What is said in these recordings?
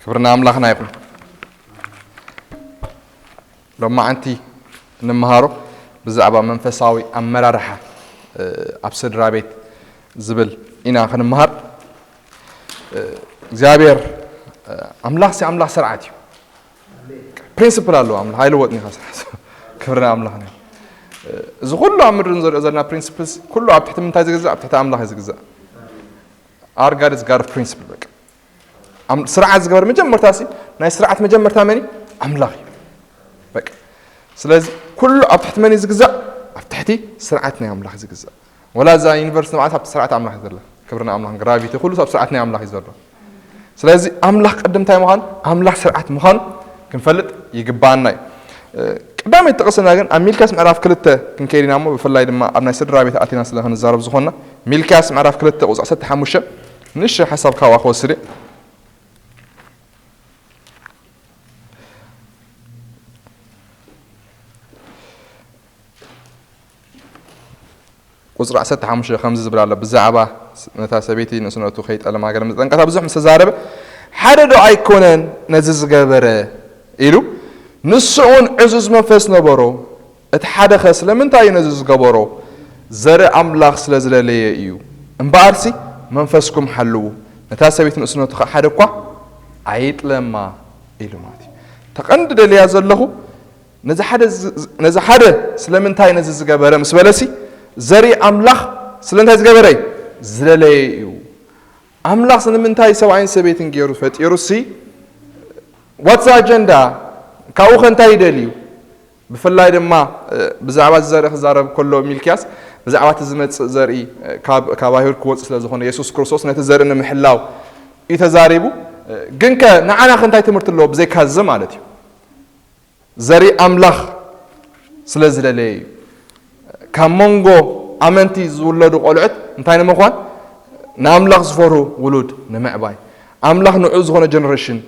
ክብርና ኣምላኽና ይኹን። ሎማዓንቲ እንመሃሮ ብዛዕባ መንፈሳዊ ኣመራርሓ ኣብ ስድራ ቤት ዝብል ኢና ክንመሃር። እግዚኣብሔር ኣምላኽ ሲ ኣምላኽ ስርዓት እዩ። ፕሪንስፕል ኣለዎ ኣምላኽ ኣይልወጥን እዩ። ክብርና ኣምላኽ። እዚ ኩሉ ኣብ ምድሪ ንዘሪኦ ዘለና ፕሪንስፕልስ ኩሉ ኣብ ትሕቲ ምንታይ ዝግዛእ? ኣብ ትሕቲ ኣምላኽ እዩ ዝግዛእ። ኣር ጋድ ስ ጋድ ፕሪንስፕል በቃ። ስርዓት ዝገበር መጀመርታ ሲ ናይ ስርዓት መጀመርታ መን እዩ? ኣምላኽ እዩ። በቃ ስለዚ ኩሉ ኣብ ትሕቲ መን እዩ ዝግዛእ? ኣብ ትሕቲ ስርዓት ናይ ኣምላኽ እዩ ዝግዛእ። ወላ እዛ ዩኒቨርስ ንባዕላ ኣብቲ ስርዓት ኣምላኽ እዩ ዘላ። ክብርና ኣምላኽ። ግራቪቲ ኩሉ ኣብ ስርዓት ናይ ኣምላኽ እዩ ዘሎ። ስለዚ ኣምላኽ ቅድም እንታይ ምዃኑ ኣምላኽ ስርዓት ምዃኑ ክንፈልጥ ይግባኣና እዩ። ቀዳመይቲ ጥቕስና ግን ኣብ ሚልክያስ ምዕራፍ ክልተ ክንከይድ ኢና እሞ ብፍላይ ድማ ኣብ ናይ ስድራ ቤት ኣቲና ስለ ክንዛረብ ዝኾንና ሚልክያስ ምዕራፍ ክልተ ቁፅሪ ዓሰርተ ሓሙሽተ ንእሽተይ ሓሳብ ካብኣ ክወስድ እየ። ቁፅሪ ዓሰርተ ሓሙሽተ ከምዚ ዝብል ኣሎ፣ ብዛዕባ ነታ ሰበይቲ ንእስነቱ ከይጠልማ ገለ መጠንቀቕታ ብዙሕ ምስ ተዛረበ፣ ሓደ ዶ ኣይኮነን ነዚ ዝገበረ? ኢሉ፣ ንሱ እውን ዕዙዝ መንፈስ ነበሮ። እቲ ሓደኸ ስለምንታይ እዩ ነዚ ዝገበሮ? ዘርኢ ኣምላኽ ስለ ዝለለየ እዩ። እምበኣርሲ መንፈስኩም ሓልዉ፣ ነታ ሰበይቲ ንእስነቱ ኸኣ ሓደ እኳ ኣይጥለማ ኢሉ ማለት እዩ። ተቐንዲ ደልያ ዘለኹ ነዚ ሓደ ስለምንታይ ነዚ ዝገበረ ምስ በለሲ ዘርኢ ኣምላኽ ስለምንታይ ዝገበረ እዩ? ዝለለየ እዩ። ኣምላኽ ስለምንታይ ሰብኣይን ሰበይትን ገይሩ ፈጢሩ ሲ ዋትስ ኣጀንዳ ካብኡ ከ እንታይ ይደልዩ? ብፍላይ ድማ ብዛዕባ እዚ ዘርኢ ክዛረብ ከሎ ሚልክያስ ብዛዕባ እቲ ዝመፅእ ዘርኢ ካብ ኣይሁድ ክወፅእ ስለ ዝኾነ የሱስ ክርስቶስ ነቲ ዘርኢ ንምሕላው እዩ ተዛሪቡ። ግን ከ ንዓና ከ እንታይ ትምህርቲ ኣለዎ ብዘይካ እዚ ማለት እዩ? ዘርኢ ኣምላኽ ስለ ዝለለየ እዩ። ካብ መንጎ ኣመንቲ ዝውለዱ ቆልዑት እንታይ ንምዃን? ንኣምላኽ ዝፈርሁ ውሉድ ንምዕባይ፣ ኣምላኽ ንዑ ዝኾነ ጀነሬሽን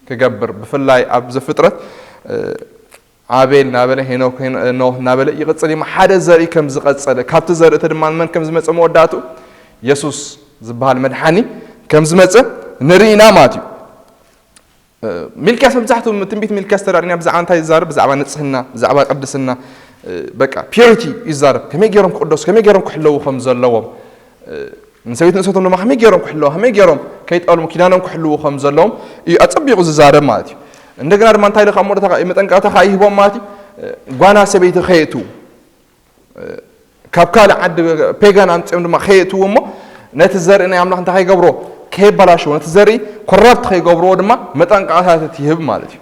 ክገብር። ብፍላይ ኣብ ዘፍጥረት ኣቤል እናበለ ሄኖክ ኖህ እናበለ ይቕፅል እዩ። ሓደ ዘርኢ ከም ዝቐፀለ ካብቲ ዘርኢ እቲ ድማ መን ከም ዝመፀ መወዳእቱ የሱስ ዝበሃል መድሓኒ ከም ዝመፀ ንርኢ ኢና ማለት እዩ። ሚልክያስ መብዛሕትኡ ትንቢት ሚልክያስ ተራእና ብዛዕባ እንታይ ይዛረብ? ብዛዕባ ንጽህና፣ ብዛዕባ ቅድስና፣ በቃ ፒሪቲ ይዛረብ። ከመይ ገይሮም ክቅደሱ፣ ከመይ ገይሮም ክሕለዉ ከም ዘለዎም፣ ንሰበይት ንእሰቶም ድማ ከመይ ገይሮም ክሕለዉ፣ ከመይ ገይሮም ከይጠልሙ ኪዳኖም ክሕልዉ ከም ዘለዎም እዩ ኣጸቢቑ ዝዛረብ ማለት እዩ። እንደገና ድማ እንታይ ኢሉ ካብ መወዳእታ መጠንቀቕታ ከኣ ይህቦም ማለት እዩ። ጓና ሰበይቲ ከየእትዉ ካብ ካልእ ዓዲ ፔጋን ኣምፂኦም ድማ ከየእትዉ እሞ ነቲ ዘርኢ ናይ ኣምላኽ እንታይ ከይገብሮ ከየበላሽዎ ነቲ ዘርኢ ኮራፕት ከይገብርዎ ድማ መጠንቀቕታታት ይህብ ማለት እዩ።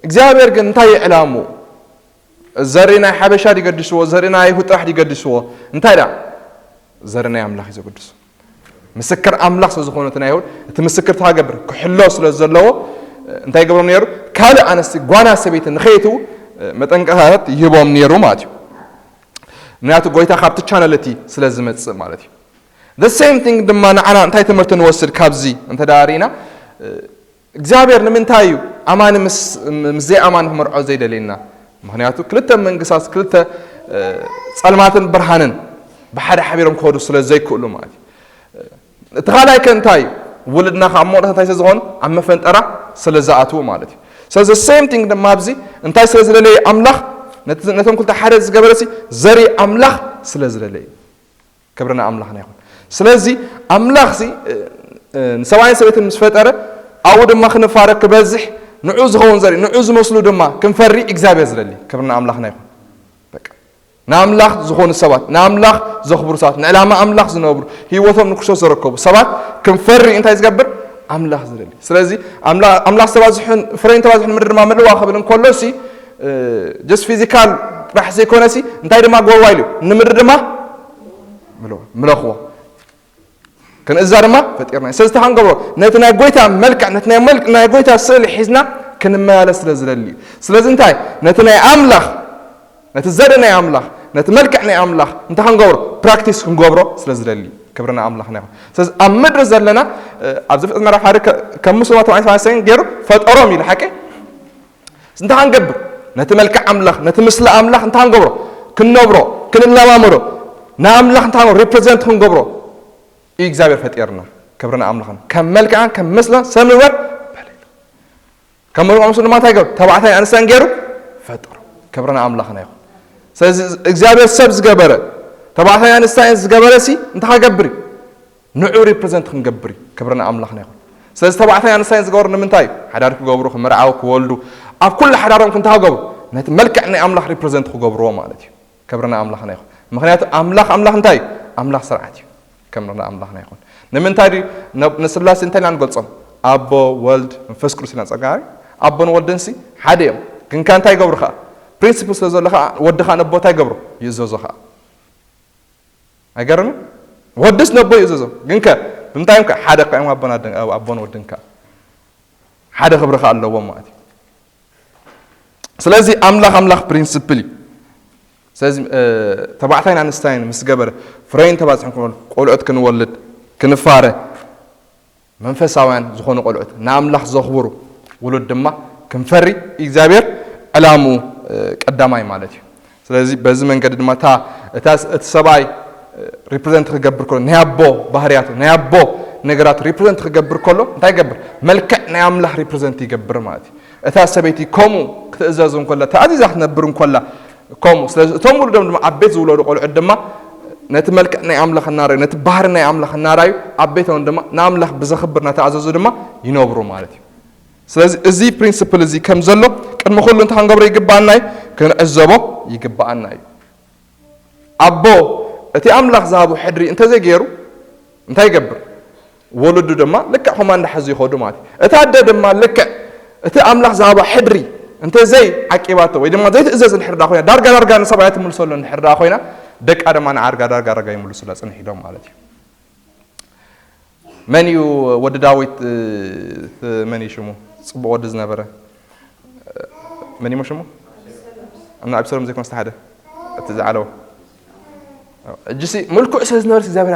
እግዚኣብሔር ግን እንታይ ይዕላሙ? ዘርኢ ናይ ሓበሻ ዲገድስዎ ዘርኢ ናይ ኣይሁድ ጥራሕ ዲገድስዎ እንታይ ዳ ዘርኢ ናይ ኣምላኽ እዩ ዘገድሱ። ምስክር ኣምላኽ ስለ ዝኾኑ እቲ ናይ ኣይሁድ እቲ ምስክር ተሃገብር ክሕሎ ስለ ዘለዎ እንታይ ይገብሮም ነይሩ? ካልእ ኣነስቲ ጓና ሰበይቲ ንኸየትዉ መጠንቀቕታታት ይህቦም ነይሩ ማለት እዩ። ምክንያቱ ጎይታ ካብቲ ቻነል እቲ ስለ ዝመጽእ ማለት እዩ። The same thing ድማ ንዓና እንታይ ትምህርቲ ንወስድ ካብዚ እንተ ደኣ ርኢና እግዚኣብሔር ንምንታይ እዩ ኣማኒ ምስ ምስ ዘይኣማኒ ክመርዖ ዘይደልየና? ምክንያቱ ክልተ መንግስታት ክልተ ጸልማትን ብርሃንን ብሓደ ሓቢሮም ክኸዱ ስለ ዘይክእሉ ማለት እዩ። እቲ ካልኣይ ከ እንታይ እዩ? ውልድና ካብ መቕደስ እንታይ ስለ ዝኾኑ ኣብ መፈንጠራ ስለ ዝኣትዉ ማለት እዩ። ስለዚ same thing ድማ ኣብዚ እንታይ ስለ ዝደለየ ኣምላኽ ነቶም ክልተ ሓደ ዝገበረሲ ዘርኢ ኣምላኽ ስለ ዝደለየ ክብርና ኣምላኽና ይኹን። ስለዚ ኣምላኽሲ ንሰብኣይን ሰበይትን ምስ ፈጠረ ኣብኡ ድማ ክንፋረ ክበዝሕ ንዑ ዝኸውን ዘርኢ ንዑ ዝመስሉ ድማ ክንፈሪ እግዚኣብሔር ዝደሊ ክብርና ኣምላኽና ይኹን። በቃ ንኣምላኽ ዝኾኑ ሰባት ንኣምላኽ ዘኽብሩ ሰባት ንዕላማ ኣምላኽ ዝነብሩ ህይወቶም ንክርስቶስ ዘረከቡ ሰባት ክንፈሪ እንታይ ዝገብር ኣምላኽ ዝደሊ። ስለዚ ኣምላኽ ተባዝሑን ፍረይን ተባዝሑን ምድሪ ድማ ምልዋ ክብል እንከሎ ሲ ጀስት ፊዚካል ጥራሕ ዘይኮነ ሲ እንታይ ድማ ግበርዋ ኢሉ ንምድሪ ድማ ምልዋ ምለኽዎ ክንእዛ ድማ ፈጢርና እዩ። ስለዚ እንታይ ክንገብሮ ነቲ ናይ ጎይታ መልክዕ ነቲ ናይ መልክ ናይ ጎይታ ስእሊ ሒዝና ክንመላለስ ስለ ዝደሊ እዩ። ስለዚ እንታይ ነቲ ናይ ኣምላኽ ነቲ ዘርኢ ናይ ኣምላኽ ነቲ መልክዕ ናይ ኣምላኽ እንታይ ክንገብሮ ፕራክቲስ ክንገብሮ ስለ ዝደሊ እዩ። ክብርና ኣምላኽና ይኹን። ስለዚ ኣብ ምድሪ ዘለና ኣብዚ ፍጥረት ምዕራፍ ሓደ ከም ምስሉ ተባዕት ተባዕሰን ገይሩ ፈጠሮም ኢሉ ሓቂ እንታይ ክንገብር ነቲ መልክዕ ኣምላኽ ነቲ ምስሊ ኣምላኽ እንታይ ክንገብሮ ክንነብሮ ክንለማመዶ ንኣምላኽ እንታይ ሪፕሬዘንት ክንገብሮ እዩ እግዚኣብሔር ፈጢርና። ክብርና ኣምላኽና ከም መልክዓን ከም ምስላን ሰብ ንግበር ከም መልክዑ ምስሉ ድማ እንታይ ገይሩ? ተባዕታይ ኣንስታይን ገይሩ ፈጠሮ። ክብሪ ንኣምላኽና ይኹን። ስለዚ እግዚኣብሔር ሰብ ዝገበረ፣ ተባዕታይ ኣንስታይን ዝገበረ ሲ እንታይ ክገብር እዩ? ንዑ ሪፕሬዘንት ክንገብር እዩ። ክብሪ ንኣምላኽና ይኹን። ስለዚ ተባዕታይ ኣንስታይን ዝገበሩ ንምንታይ እዩ? ሓዳር ክገብሩ፣ ክምርዓው፣ ክወልዱ፣ ኣብ ኩሉ ሓዳሮም እንታይ ክገብሩ? ነቲ መልክዕ ናይ ኣምላኽ ሪፕሬዘንት ክገብርዎ ማለት እዩ። ክብሪ ንኣምላኽና ይኹን። ምኽንያቱ ኣምላኽ ኣምላኽ እንታይ እዩ? ኣምላኽ ስርዓት እዩ። ክብሪ ንኣምላኽና ይኹን። ንምንታይ ድዩ ነ- ንስላሴ እንታይ ኢና ንገልጾም? ኣቦ፣ ወልድ፣ መንፈስ ቅዱስ ኢና ጸጋሪ። ኣቦን ወልድን ሲ ሓደ እዮም። ግን ከ እንታይ ይገብሩ ከኣ? ፕሪንሲፕል ስለ ዘሎ ከኣ ወዲ ከኣ ነቦ እንታይ ይገብሩ? ይእዘዞ ከኣ። ኣይገርምን? ወድስ ነቦ ይእዘዞ። ግን ከ ብምንታይ እዮም ከ ሓደ ከ እዮም ኣቦን ኣደን- ኣቦን ወድን ከ ሓደ ክብሪ ከ ኣለዎም ማለት እዩ። ስለዚ ኣምላኽ ኣምላኽ ፕሪንሲፕል እዩ። ስለዚ እ፣ ተባዕታይን ኣንስታይን ምስ ገበረ ፍሬን ተባፅሑ ክንወልድ ቆልዑት ክንወልድ ክንፋረ መንፈሳውያን ዝኾኑ ቆልዑት ንኣምላኽ ዘኽብሩ ውሉድ ድማ ክንፈሪ እግዚኣብሔር ዕላምኡ እ፣ ቀዳማይ ማለት እዩ። ስለዚ በዚ መንገዲ ድማ እታ እታ እቲ ሰብኣይ ሪፕሬዘንት ክገብር ከሎ ናይ ኣቦ ባህርያቱ ናይ ኣቦ ነገራት ሪፕሬዘንት ክገብር ከሎ እንታይ ይገብር? መልክዕ ናይ ኣምላኽ ሪፕሬዘንት ይገብር ማለት እዩ። እታ ሰበይቲ ከምኡ ክትእዘዝ እንከላ ተኣዚዛ ክትነብር እንከላ ከምኡ። ስለዚ እቶም ውሉዶም ድማ ኣብ ቤት ዝውለዱ ቆልዑት ድማ ነቲ መልክዕ ናይ ኣምላኽ እናረዩ ነቲ ባህሪ ናይ ኣምላኽ እናረዩ ኣብ ቤቶም ድማ ንኣምላኽ ብዘኽብር እናተኣዘዙ ድማ ይነብሩ ማለት እዩ። ስለዚ እዚ ፕሪንስፕል እዚ ከም ዘሎ ቅድሚ ኩሉ እንታይ ክንገብሮ ይግባኣና እዩ? ክንዕዘቦ ይግባኣና እዩ። ኣቦ እቲ ኣምላኽ ዝሃቦ ሕድሪ እንተዘይገይሩ እንታይ ይገብር? ወለዱ ድማ ልክዕ ከምኣ እንዳሓዙ ይኸዱ ማለት እዩ። እታ ኣደ ድማ ልክዕ እቲ ኣምላኽ ዝሃባ ሕድሪ እንተዘይ ዓቂባቶ ወይ ድማ ዘይትእዘዝ እንድሕር ዳ ኮይና ዳርጋ ዳርጋ ንሰብኣያ ትምልሰሉ እንድሕር ዳ ኮይና ደቃ ድማ ንዓርጋ ዳርጋ ዳርጋ ይምልሱላ ጽንሕ ኢሎም ማለት እዩ። መን እዩ ወዲ ዳዊት እቲ መን እዩ ሽሙ ጽቡቕ ወዲ ዝነበረ መን እዩ ሽሙ እና ኣብሰሎም ዘይኮን ዝተሓደ እቲ ዝዓለወ እጅሲ ምልኩዕ ስለ ዝነበረ እግዚኣብሔር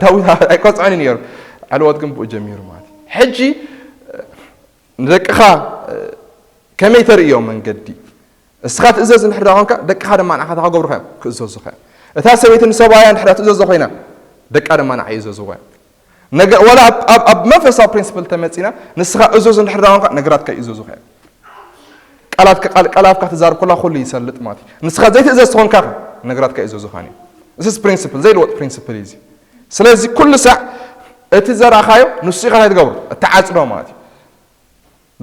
ዳዊት ኣይቆፅዖን እዩ ነሩ። ዕልወት ግን ብኡ ጀሚሩ ማለት እዩ። ሕጂ ንደቅኻ ከመይ ተርእዮ መንገዲ እስኻ ትእዘዝ እንድሕር ዳ ኮንካ ደቅኻ ድማ ንዓኻ እንታይ ክገብሩኻ እዮም? ክእዘዙኻ እዮም። እታ ሰበይቲ ንሰብኣያ እንድሕር ትእዘዞ ኮይና ደቃ ድማ ንዓ ይእዘዝዋ እዮም። ነገ ወላ ኣብ ኣብ ኣብ መንፈሳዊ ፕሪንስፕል ተመጺና ንስኻ እዙዝ እንድሕር ዳ ኮንካ ነገራትካ ይእዘዙኻ እዮም። ቃላትካ ቃል ቃላትካ ትዛርብ ኮላ ኩሉ ይሰልጥ ማለት እዩ። ንስኻ ዘይትእዘዝ ተኾንካ ነገራትካ ይእዘዙኻ እዮም። This is principle ዘይልወጥ ፕሪንስፕል እዩ። ስለዚ ኩሉ ሳዕ እቲ ዘራኻዮ ንሱ ኢኻ እንታይ ትገብሩ? እተዓጽዶ ማለት እዩ።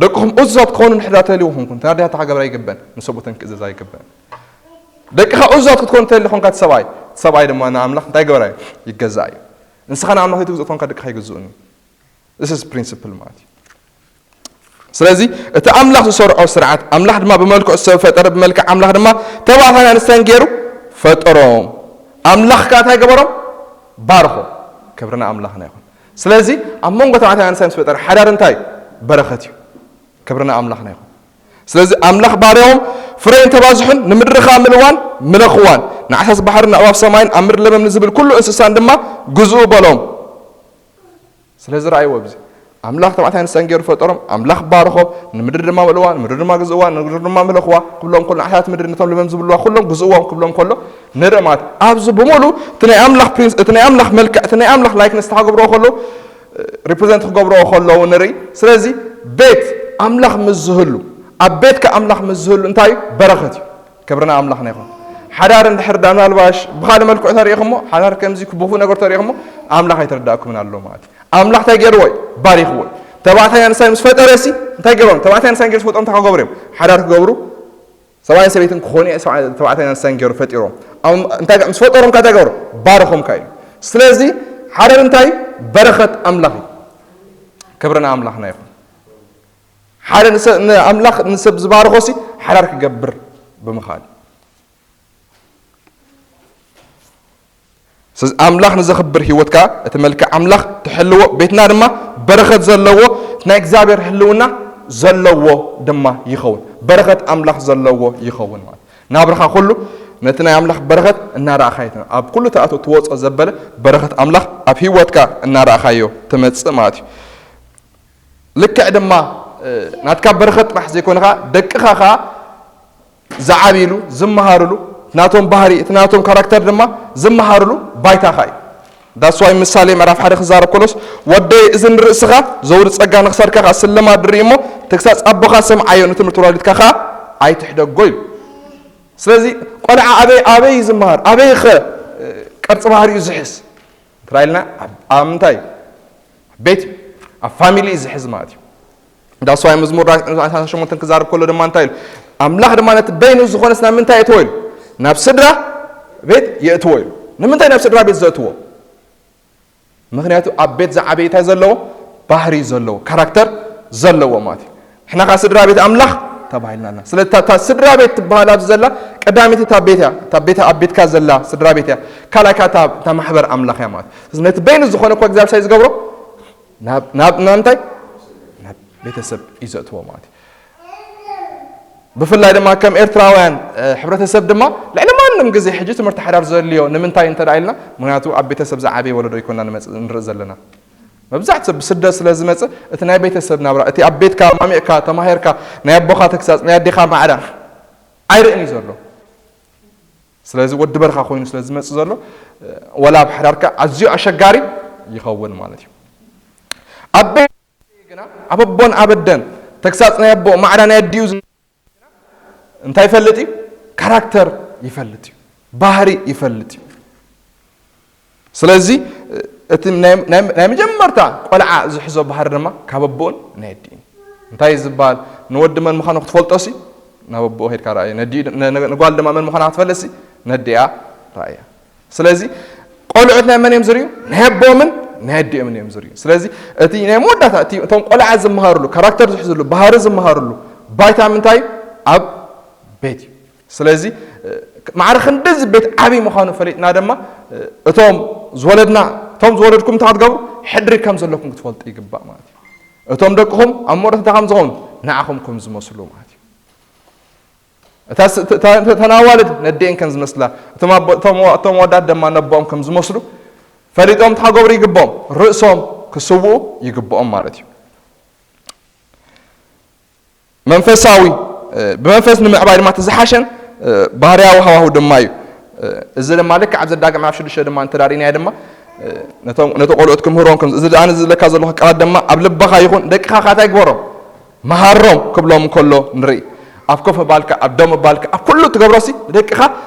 ደቅኹም እዙዛት ክኾኑ እንድሕር ተልይዎ ኮንኩም ተናዲኻ ተኸገብር ኣይግበን ንሰብኡተን ክእዘዝ ኣይግበን። ደቅኻ እዙዛት ክትኮኑ ተልይ ኮንካ እቲ ሰብኣይ እቲ ሰብኣይ ድማ ንኣምላኽ እንታይ ገበራ እዩ? ይገዛእ እዩ። ንስኻ ንኣምላኽ ዘይትግዝእ ኮንካ ደቅኻ ይግዝኡኒ። This is principle ማለት እዩ። ስለዚ እቲ ኣምላኽ ዝሰርዖ ስርዓት ኣምላኽ ድማ ብመልክዑ ሰብ ፈጠረ ብመልክዕ ኣምላኽ ድማ ተባዕታን ኣንስታይን ገይሩ ፈጠሮም። ኣምላኽ ከኣ እንታይ ገበሮም? ባርኾ። ክብርና ኣምላኽና ይኹን። ስለዚ ኣብ መንጎ ተባዕታን ኣንስታይን ምስ ፈጠረ ሓዳር እንታይ በረኸት እዩ። ክብርና ኣምላኽና ይኹን። ስለዚ ኣምላኽ ባርያዎም ፍሬን ተባዝሑን ንምድሪ ኸኣ ምልዋን ምለኽዋን ንዓሳስ ባሕርን ኣዕዋፍ ሰማይን ኣብ ምድሪ ለመም ንዝብል ኩሉ እንስሳን ድማ ግዝኡ በሎም። ስለዚ ረኣይዎ ኣብዚ ኣምላኽ ተባዕታይ ኣንስታን ገይሩ ፈጠሮም። ኣምላኽ ባርኾም ንምድሪ ድማ ምልዋ ንምድሪ ድማ ግዝእዋ ንምድሪ ድማ ምለኽዋ ክብሎም ከሎ ንዓሳት ምድሪ ነቶም ለመም ዝብልዋ ኩሎም ግዝእዎም ክብሎም ከሎ ንርኢ ማለት ኣብዚ ብምሉ እቲ ናይ ኣምላኽ ፕሪንስ እቲ ናይ ኣምላኽ መልክዕ እቲ ናይ ኣምላኽ ላይክነስ ተክብርዎ ከለዉ ሪፕሬዘንት ክገብርዎ ከለዉ ንርኢ። ስለዚ ቤት ኣምላኽ ምስ ዝህሉ ኣብ ቤትካ ኣምላኽ ምስ ዝህሉ እንታይ እዩ? በረኸት እዩ። ክብርና ኣምላኽና ይኹን። ሓዳር እንድሕር ዳ ምናልባሽ ብኻልእ መልክዑ ተሪኢኹሞ ሓዳር ከምዚ ክቡፉ ነገር ተሪኢኹሞ ኣምላኽ ኣይተረዳእኩምን ኣሎ ማለት እዩ። ኣምላኽ እንታይ ገይርዎ እዩ? ባሪኽዎ እዩ። ተባዕታይ ኣንስታይ ምስ ፈጠረ ሲ እንታይ ገይሮም? ተባዕታይ ኣንስታይ ገይሩ ዝፈጠሮም እንታይ ክገብሩ እዮም? ሓዳር ክገብሩ ሰብኣይን ሰበይትን ክኾኑ ተባዕታይን ኣንስታይን ገይሩ ፈጢሮም። እንታይ ምስ ፈጠሮም ከ እንታይ ገይሩ? ባረኾም ከ ኢሉ። ስለዚ ሓዳር እንታይ በረኸት ኣምላኽ እዩ። ክብሪ ንኣምላኽና ይኹን። ሓደ ንኣምላኽ ንሰብ ዝባርኾ ሲ ሓዳር ክገብር ብምኻል ስለዚ ኣምላኽ ንዘኽብር ህይወትካ እቲ መልክዕ ኣምላኽ ትሕልዎ ቤትና ድማ በረኸት ዘለዎ ናይ እግዚኣብሔር ህልውና ዘለዎ ድማ ይኸውን። በረኸት ኣምላኽ ዘለዎ ይኸውን ማለት ናብርኻ ኩሉ ነቲ ናይ ኣምላኽ በረኸት እናረኣኻ የት ኣብ ኩሉ ተኣቶ ትወፅኦ ዘበለ በረኸት ኣምላኽ ኣብ ህይወትካ እናረኣኻዮ ትመፅእ ማለት እዩ። ልክዕ ድማ ናትካ በረኸት ጥራሕ ዘይኮነ ከዓ ደቅኻ ከዓ ዝዓብይሉ ዝመሃርሉ ናቶም ባህሪ እቲ ናቶም ካራክተር ድማ ዝመሃርሉ ባይታኻ እዩ። That's why ምሳሌ ምዕራፍ ሓደ ክዛረብ ከሎስ፣ "ወደይ፣ እዚ ንርእስኻ ዘውዲ ጸጋ፣ ንኽሳድካ ከኣ ስልማት ድርኢ እሞ፣ ተግሳጽ ኣቦኻ ስምዓዮ፣ ንትምህርቲ ወላዲትካ ከኣ ኣይትሕደጎ" ኢሉ። ስለዚ ቆልዓ ኣበይ ኣበይ እዩ ዝመሃር? ኣበይ ኸ ቅርጺ ባህሪኡ ዝሕዝ? እንተ ኢልና ኣብ ምንታይ? ቤት፣ ኣብ ፋሚሊ እዩ ዝሕዝ ማለት እዩ። ዳስዋይ መዝሙር ሸሞንተ ክዛረብ ከሎ ድማ እንታይ ኢሉ? ኣምላኽ ድማ ነቲ በይኑ ዝኾነስ ናብ ምንታይ የእትዎ ኢሉ? ናብ ስድራ ቤት የእትዎ ኢሉ። ንምንታይ ናብ ስድራ ቤት ዘእትዎ? ምኽንያቱ ኣብ ቤት ዝዓበየ እንታይ ዘለዎ? ባህሪ ዘለዎ፣ ካራክተር ዘለዎ ማለት እዩ። ንሕና ኸዓ ስድራ ቤት ኣምላኽ ተባሂልና ኣለና። ስለዚ እታ፣ እታ ስድራ ቤት ትበሃል ኣብዚ ዘላ ቀዳመይቲ እታ ቤት እያ። እታ ቤት ኣብ ቤትካ ዘላ ስድራ ቤት እያ። ካልኣይ ከኣ እታ፣ እታ ማሕበር ኣምላኽ እያ ማለት እዩ። ስለዚ ነቲ በይኑ ዝኾነ እኳ እግዚኣብሔር እንታይ ዝገብሮ? ናብ፣ ናብ፣ ናብ እንታይ? ናብ ቤተሰብ እዩ ዘእትዎ ማለት እዩ። ብፍላይ ድማ ከም ኤርትራውያን፣ እ፣ ሕብረተሰብ ድማ ልዕሊ ማንም ግዜ ሕጂ ትምህርቲ ሓዳር ዘድልዮ ንምንታይ እንተ ደኣ ኢልና፣ ምኽንያቱ ኣብ ቤተሰብ ዝዓበየ ወለዶ ኣይኮና ንመጽእ፣ ንርኢ ዘለና። መብዛሕትኡ ሰብ ብስደት ስለ ዝመጽእ፣ እቲ ናይ ቤተሰብ ናብራ፣ እቲ ኣብ ቤትካ ማሚቕካ፣ ተማሂርካ፣ ናይ ኣቦኻ ተግሳጽ፣ ናይ ኣዴኻ ማዕዳ ኣይርእን እዩ ዘሎ። ስለዚ ወዲ በርኻ ኮይኑ ስለ ዝመጽእ ዘሎ፣ እ፣ ወላ ኣብ ሓዳርካ ኣዝዩ ኣሸጋሪ ይኸውን ማለት እዩ። ኣብ ቤት ግና ኣብ ኣቦን ኣብ ኣደን ተግሳጽ ናይ ኣቦ፣ ማዕዳ ናይ ኣዲኡ ዝ-፣ እንታይ ይፈልጥ እዩ? ካራክተር ይፈልጥ እዩ። ባህሪ ይፈልጥ እዩ። ስለዚ እቲ ናይ፣ ናይ፣ ናይ መጀመርታ ቆልዓ ዝሕዞ ባህሪ ድማ ካብ ኣቦኡን ናይ ኣዲኡን። እንታይ እዩ ዝበሃል? ንወዲ መን ምዃኑ ክትፈልጦሲ ናብ ኣቦኡ ሄድካ ረኣዮ። ነዲኡ፣ ነ-፣ ነ-፣ ንጓል ድማ መን ምዃና ክትፈልጥሲ ነዲኣ ረኣያ። ስለዚ ቆልዑት ናይ መን እዮም ዝርእዩ? ናይ ኣቦኦምን ናይ ኣዲኦምን እዮም ዝርእዩ። ስለዚ እቲ ናይ መወዳእታ፣ እቲ እቶም ቆልዓ ዝመሃርሉ፣ ካራክተር ዝሕዝሉ፣ ባህሪ ዝመሃርሉ ባይታ ምንታይ እዩ? ኣብ ቤት እዩ። ስለዚ፣ እ፣ ማዕረ ክንድዚ ቤት ዓብዪ ምዃኑ ፈሊጥና ድማ፣ እ፣ እቶም ዝወለድና፣ እቶም ዝወለድኩም እንታይ ክትገብሩ? ሕድሪ ከም ዘለኩም ክትፈልጡ ይግባእ ማለት እዩ። እቶም ደቅኹም ኣብ መወዳእታ እንታይ ከም ዝኾኑ? ንዓኹም ከም ዝመስሉ ማለት እዩ። እታ ስ-፣ እታ፣ እታ፣ እተን ኣዋልድ ነዲኤን ከም ዝመስላ፣ እቶም ኣቦ-፣ እቶም፣ እቶም ኣወዳት ድማ ነቦኦም ከም ዝመስሉ ፈሊጦም እንታይ ክገብሩ ይግብኦም? ርእሶም ክስውኡ ይግብኦም ማለት እዩ። መንፈሳዊ፣ እ፣ ብመንፈስ ንምዕባይ ድማ እቲ ዝሓሸን፣ እ፣ ባህርያዊ ሃዋሁ ድማ እዩ። እ፣ እዚ ድማ ልክዕ ኣብ ዘዳግም ምዕራፍ ሽዱሽተ ድማ እንተ ርኢናዮ ድማ፣ እ፣ ነቶም፣ ነቲ ቆልዑት ክምህሮም ከም፣ እዚ ኣነ ዝብለካ ዘለኹ ቃላት ድማ ኣብ ልብኻ ይኹን፣ ደቅኻ ከኣ እንታይ ግበሮም? መሃሮም ክብሎም እንከሎ ንርኢ። ኣብ ኮፍ ምባልካ፣ ኣብ ደው ምባልካ፣ ኣብ ኩሉ ትገብሮሲ ንደቅኻ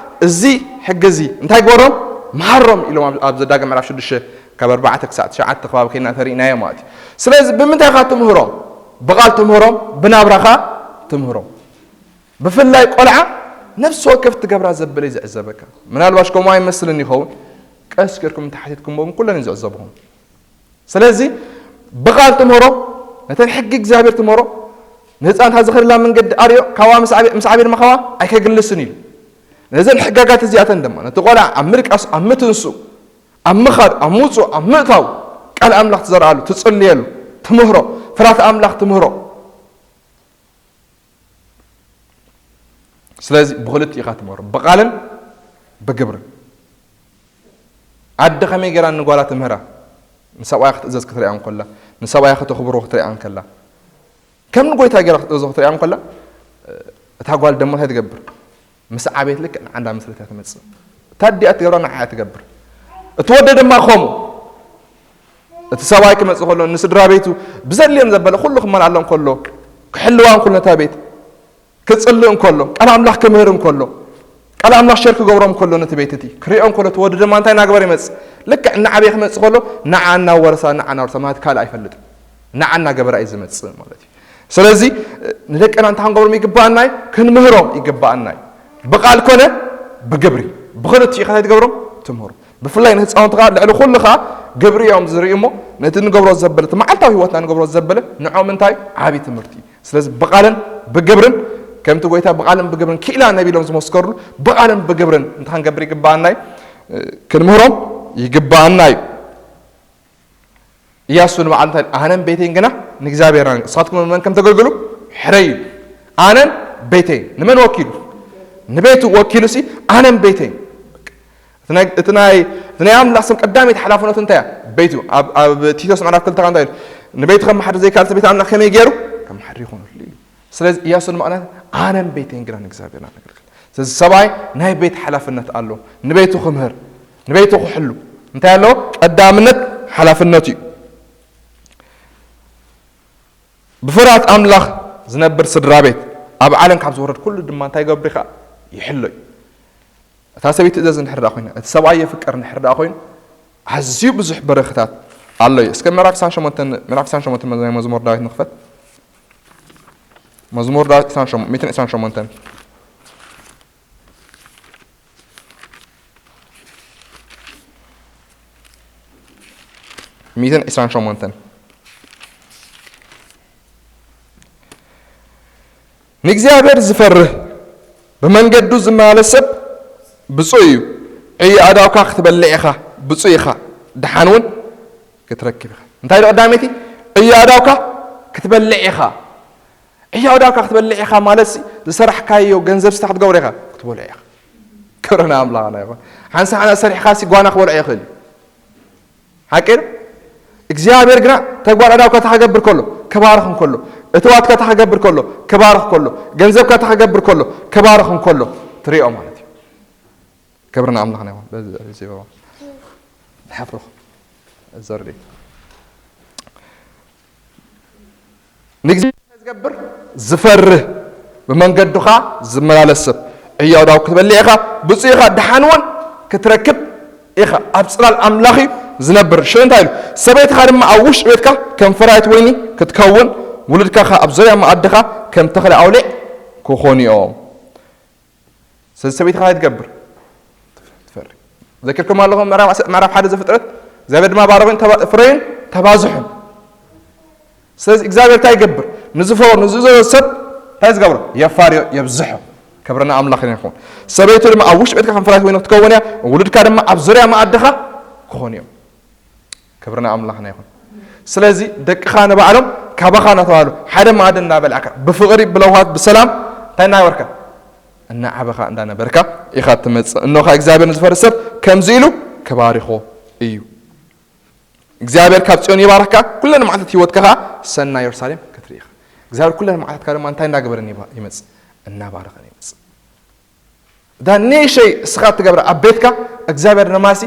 እዚ ሕጊ እዚ እንታይ ግበሮም? መሃሮም ኢሎም ኣብ፣ ኣብ ዘዳግም ምዕራፍ ሽዱሽተ ካብ ኣርባዕተ ክሳዕ ትሽዓተ ከባቢ ከይና ተሪእናዮ ማለት እዩ። ስለዚ ብምንታይ ኢኻ ትምህሮም? ብቓል ትምህሮም፣ ብናብራኻ ትምህሮም። ብፍላይ ቆልዓ ነፍሲ ወከፍ ትገብራ ዘብል እዩ ዝዕዘበካ። ምናልባሽ ከምኡ ኣይመስልን ይኸውን፣ ቀስ ጌርኩም እንተሓቲትኩምዎም ኩለን እዩ ዝዕዘብኹም። ስለዚ ብቓል ትምህሮ፣ ነተን ሕጊ እግዚኣብሔር ትምህሮ፣ ንህፃን እታ ዝኸደላ መንገዲ ኣርዮ፣ ካብኣ ምስ ዓብየ፣ ምስ ዓብየ ድማ ካብኣ ኣይከግልስን ኢሉ። ነዘን ሕጋጋት እዚኣተን ድማ ነቲ ቆልዓ ኣብ ምድቃስ፣ ኣብ ምትንሱ፣ ኣብ ምኻድ፣ ኣብ ምውፅኡ፣ ኣብ ምእታው ቃል ኣምላኽ ትዘርኣሉ፣ ትጽልየሉ፣ ትምህሮ፣ ፍርሃት ኣምላኽ ትምህሮ። ስለዚ ብኽልቲኡ ኢኻ ትምህሮ፣ ብቓልን ብግብርን። ኣደ ከመይ ገይራ ንጓላ ትምህራ? ንሰብኣያ ክትእዘዝ ክትሪኣ እንከላ፣ ንሰብኣያ ከተኽብሮ ክትሪኣ እንከላ፣ ከም ንጎይታ ገይራ ክትእዘዞ ክትሪኣ እንከላ፣ እታ ጓል ደሞ እንታይ ትገብር? ምስ ዓበየት ልክዕ ንዓ እንዳመስለት እያ ትመጽእ። እታ ኣዲኣ ትገብራ ንዓ እያ ትገብር። እቲ ወዲ ድማ ከምኡ። እቲ ሰብኣይ ክመጽእ ከሎ፣ ንስድራ ቤቱ ብዘድልዮም ዘበለ ኩሉ ክመልኣሎም ከሎ፣ ክሕልዋ እንከሎ ነታ ቤት፣ ክጽልእ እንከሎ፣ ቃል ኣምላኽ ክምህር እንከሎ፣ ቃል ኣምላኽ ሸር ክገብሮም እንከሎ፣ ነቲ ቤት እቲ ክሪኦ እንከሎ፣ እቲ ወዲ ድማ እንታይ እናገበረ ይመጽእ? ልክዕ እናዓበየ ክመጽእ ከሎ፣ ንዓ እናወረሳ፣ ንዓ እናወረሳ ማለት ካልእ ኣይፈልጥን። ንዓ እናገበረ እዩ ዝመጽእ ማለት እዩ። ስለዚ፣ ንደቅና እንታይ ክንገብሮም ይግባኣና እዩ? ክንምህሮም ይግባኣና እዩ። ብቓል ኮነ ብግብሪ፣ ብኽልቲኡ ኢኻ እንታይ ትገብሮም? ትምህሮም። ብፍላይ ንህፃውንቲ ከዓ ልዕሊ ኩሉ ከዓ ግብሪ እዮም ዝርእዩ እሞ፣ ነቲ ንገብሮ ዘበለ፣ እቲ መዓልታዊ ህይወትና ንገብሮ ዘበለ፣ ንዕኦም እንታይ ዓብዪ ትምህርቲ እዩ። ስለዚ ብቓልን ብግብርን፣ ከምቲ ጎይታ ብቓልን ብግብርን ክኢላ ነቢሎም ዝመስከርሉ፣ ብቓልን ብግብርን እንታይ ክንገብር ይግባኣና እዩ? ክንምህሮም ይግባኣና እዩ። ኢያሱ ንባዕሉ እንታይ ኢሉ? ኣነን ቤተይን ግና ንእግዚኣብሔር ኢና። ንስኻትኩም ንመን ከም ተገልግሉ ሕረዩ። ኣነን ቤተይን። ንመን ወኪሉ? ንቤቱ ወኪሉ ሲ ኣነን ቤተይን። እቲ ናይ፣ እቲ ናይ፣ እቲ ናይ ኣምላኽ ስም ቀዳመይቲ ሓላፍነቱ እንታይ እያ? ቤቱ። ኣብ፣ ኣብ ቲቶስ ምዕራፍ ክልተ እንታይ ኢሉ? ንቤቱ ከም መሓድር ዘይከኣል ቤት ኣምላኽ ከመይ ገይሩ? ከም መሓድር ይኾነሉ እዩ። ስለዚ ኢያሱ ንባዕሉ ኣነን ቤተይን ግና ንእግዚኣብሔር ኢና ነገልግል። ስለዚ ሰብኣይ ናይ ቤት ሓላፍነት ኣሎ። ንቤቱ ክምህር፣ ንቤቱ ክሕሉ፣ እንታይ ኣለዎ? ቀዳምነት ሓላፍነቱ እዩ። ብፍርሃት ኣምላኽ ዝነብር ስድራ ቤት ኣብ ዓለም ካብ ዝወርድ ኩሉ ድማ እንታይ ይገብር? ይሕሎ እዩ። እታ ሰበይቲ ትእዘዝ እንድሕር ደኣ ኮይና፣ እቲ ሰብኣይ የፍቅር እንድሕር ደኣ ኮይኑ፣ ኣዝዩ ብዙሕ በረኸታት ኣሎ እዩ። እስከ ምዕራፍ ዕስራን ሸሞንተን፣ ምዕራፍ ዕስራን ሸሞንተን ናይ መዝሙር ዳዊት ንኽፈት። መዝሙር ዳዊት ዕስራን ሸሞንተን፣ ሚእትን ዕስራን ሸሞንተን። ሚእትን ዕስራን ሸሞንተን። ንእግዚኣብሔር ዝፈርህ ብመንገዱ ዝመላለስ ሰብ ብፁዕ እዩ። ዕዮ ኣእዳውካ ክትበልዕ ኢኻ፣ ብፁዕ ኢኻ፣ ደሓን እውን ክትረክብ ኢኻ። እንታይ ዶ ቀዳመይቲ? ዕዮ ኣእዳውካ ክትበልዕ ኢኻ። ዕዮ ኣእዳውካ ክትበልዕ ኢኻ ማለት ሲ፣ ዝሰራሕካዮ ገንዘብ ስታ ክትገብሮ ኢኻ፣ ክትበልዖ ኢኻ። ክብሪ ንኣምላኽና ይኹን። ሓንሳእ ሓንሳእ ሰሪሕካ ሲ ጓና ክበልዖ ይኽእል እዩ። ሓቂ ዶ? እግዚኣብሔር ግና ተግባር ኣእዳውካ እንታይ ክገብር ከሎ? ክባርኽ እንከሎ። እትዋትካ እንታይ ክገብር ከሎ? ክባርኽ ከሎ። ገንዘብካ እንታይ ክገብር ከሎ? ክባርኽ እንከሎ። ትሪኦ ማለት እዩ። ክብሪ ንኣምላኽና ይኹን። በዚ፣ በዚ ይበባ። ሓፍርኹ። እዚ ርድኢት። ንእግዚኣብሔር ዝገብር ዝፈርህ፣ ብመንገዱ ኸኣ ዝመላለስ ሰብ፣ ዕዮ ኣእዳው ክትበልዕ ኢኻ፣ ብፁዕ ኢኻ፣ ደሓን እውን ክትረክብ ኢኻ። ኣብ ጽላል ኣምላኽ እዩ ዝነብር። ሽዑ እንታይ ኢሉ? ሰበይትኻ ድማ ኣብ ውሽጢ ቤትካ ከም ፈራይት ወይኒ ክትከውን፣ ውሉድካ ኸኣ ኣብ ዙርያ መኣድኻ ከም ተኽሊ ኣውሊዕ ክኾኑ እዮም። ስለዚ ሰበይትኻ እንታይ ትገብር? ትፈሪ። ዘኪርኩም ኣለኹም ምዕራፍ፣ ምዕራፍ ሓደ ዘፍጥረት፣ እግዚኣብሔር ድማ ባረኹን ተባ-፣ ፍረዩን ተባዝሑን። ስለዚ እግዚኣብሔር እንታይ ይገብር? ንዝፈሮ፣ ንዝእዘዞ ሰብ እንታይ ዝገብሮ? የፋርዮ፣ የብዝሖ። ክብሪ ንኣምላኽ ይኹን። ሰበይቱ ድማ ኣብ ውሽጢ ቤትካ ከም ፈራይት ወይኒ ክትከውን እያ፣ ውሉድካ ድማ ኣብ ዙርያ መኣድኻ ክኾኑ እዮም። ክብሪ ንኣምላኽና ይኹን። ስለዚ ደቅኻ ንባዕሎም ካባኻ እናተባህሉ ሓደ መኣዲ እናበላዕካ ብፍቕሪ ብለውሃት ብሰላም እንታይ እናገበርካ? እናዓበኻ እንዳነበርካ ኢኻ ትመጽእ። እነሆ ኸኣ እግዚኣብሔር ንዝፈሪ ሰብ ከምዚ ኢሉ ክባርኾ እዩ። እግዚኣብሔር ካብ ጽዮን ይባርኽካ፣ ኩለን መዓልታት ህይወትካ ኸኣ ሰናይ የሩሳሌም ክትርኢ ኢኻ። እግዚኣብሔር ኩለን መዓልታትካ ድማ እንታይ እናገበረን ይባ-፣ ይመጽእ? እናባረኸን ይመጽእ። እታ ንእሽተይ እስኻ እትገብራ ኣብ ቤትካ እግዚኣብሔር ነማሲ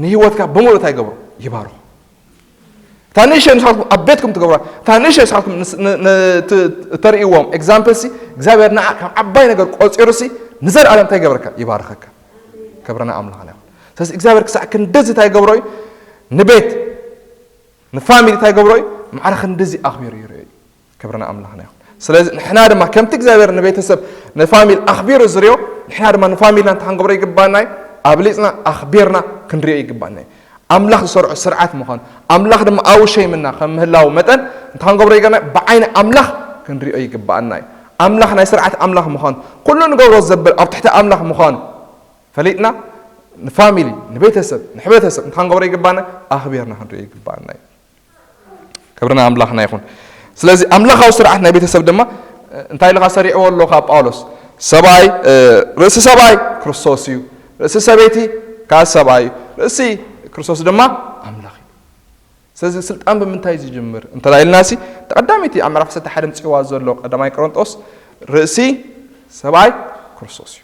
ንህይወትካ ብምሉእ እንታይ ይገብሮ? ይባርኾ። እታ ንእሽተይ ንስኻትኩም ኣብ ቤትኩም ትገብራ፣ እታ ንእሽተይ ንስኻትኩም ንስ-፣ ን-፣ ን-፣ ት-፣ እተርእይዎም ኤግዛምፕል ሲ እግዚኣብሔር ንዓ ከም ዓባይ ነገር ቆጺሩ ሲ ንዘለኣለም እንታይ ይገብረካ? ይባርኸካ። ክብሪ ንኣምላኽና ይኹን። ስለዚ እግዚኣብሔር ክሳዕ ክንደዚ እንታይ ይገብሮ እዩ? ንቤት፣ ንፋሚሊ እንታይ ይገብሮ እዩ? ማዕረ ክንደዚ ኣኽቢሩ ይርእዮ እዩ። ክብሪ ንኣምላኽና ይኹን። ስለዚ ንሕና ድማ ከምቲ እግዚኣብሔር ንቤተሰብ ንፋሚሊ ኣኽቢሩ ዝርእዮ፣ ንሕና ድማ ንፋሚልና እንታይ ክንገብሮ ይግባና እዩ? ኣብሊጽና ኣኽቢርና ክንርእዮ ይግባና እዩ። ኣምላኽ ዝሰርዖ ስርዓት ምዃኑ፣ ኣምላኽ ድማ ኣብኡ ሸይምና ከም ምህላው መጠን እንታይ ክንገብሮ ይግባና? ብዓይኒ ኣምላኽ ክንርእዮ ይግባኣና እዩ። ኣምላኽ ናይ ስርዓት ኣምላኽ ምዃኑ፣ ኩሉ ንገብሮ ዘብል ኣብ ትሕቲ ኣምላኽ ምዃኑ ፈሊጥና ንፋሚሊ፣ ንቤተሰብ፣ ንሕብረተሰብ እንታይ ክንገብሮ ይግባና? ኣኽቢርና ክንርእዮ ይግባና እዩ። ክብሪ ንኣምላኽና ይኹን። ስለዚ ኣምላኻዊ ስርዓት ናይ ቤተሰብ ድማ፣ እ፣ እንታይ ኢልካ ሰሪዕዎ ኣሎ ካብ ጳውሎስ? ሰብኣይ፣ እ፣ ርእሲ ሰብኣይ ክርስቶስ እዩ። ርእሲ ሰበይቲ ከኣ ሰብኣይ እዩ። ርእሲ ክርስቶስ ድማ ኣምላኽ እዩ። ስለዚ ስልጣን ብምንታይ እዩ ዝጅምር? እንተ ኢልና ሲ፣ እቲ ቀዳመይቲ ኣብ ምዕራፍ ዓሰርተ ሓደ ምጽዋ ዘሎ ቀዳማይ ቆሮንጦስ ርእሲ ሰብኣይ ክርስቶስ እዩ።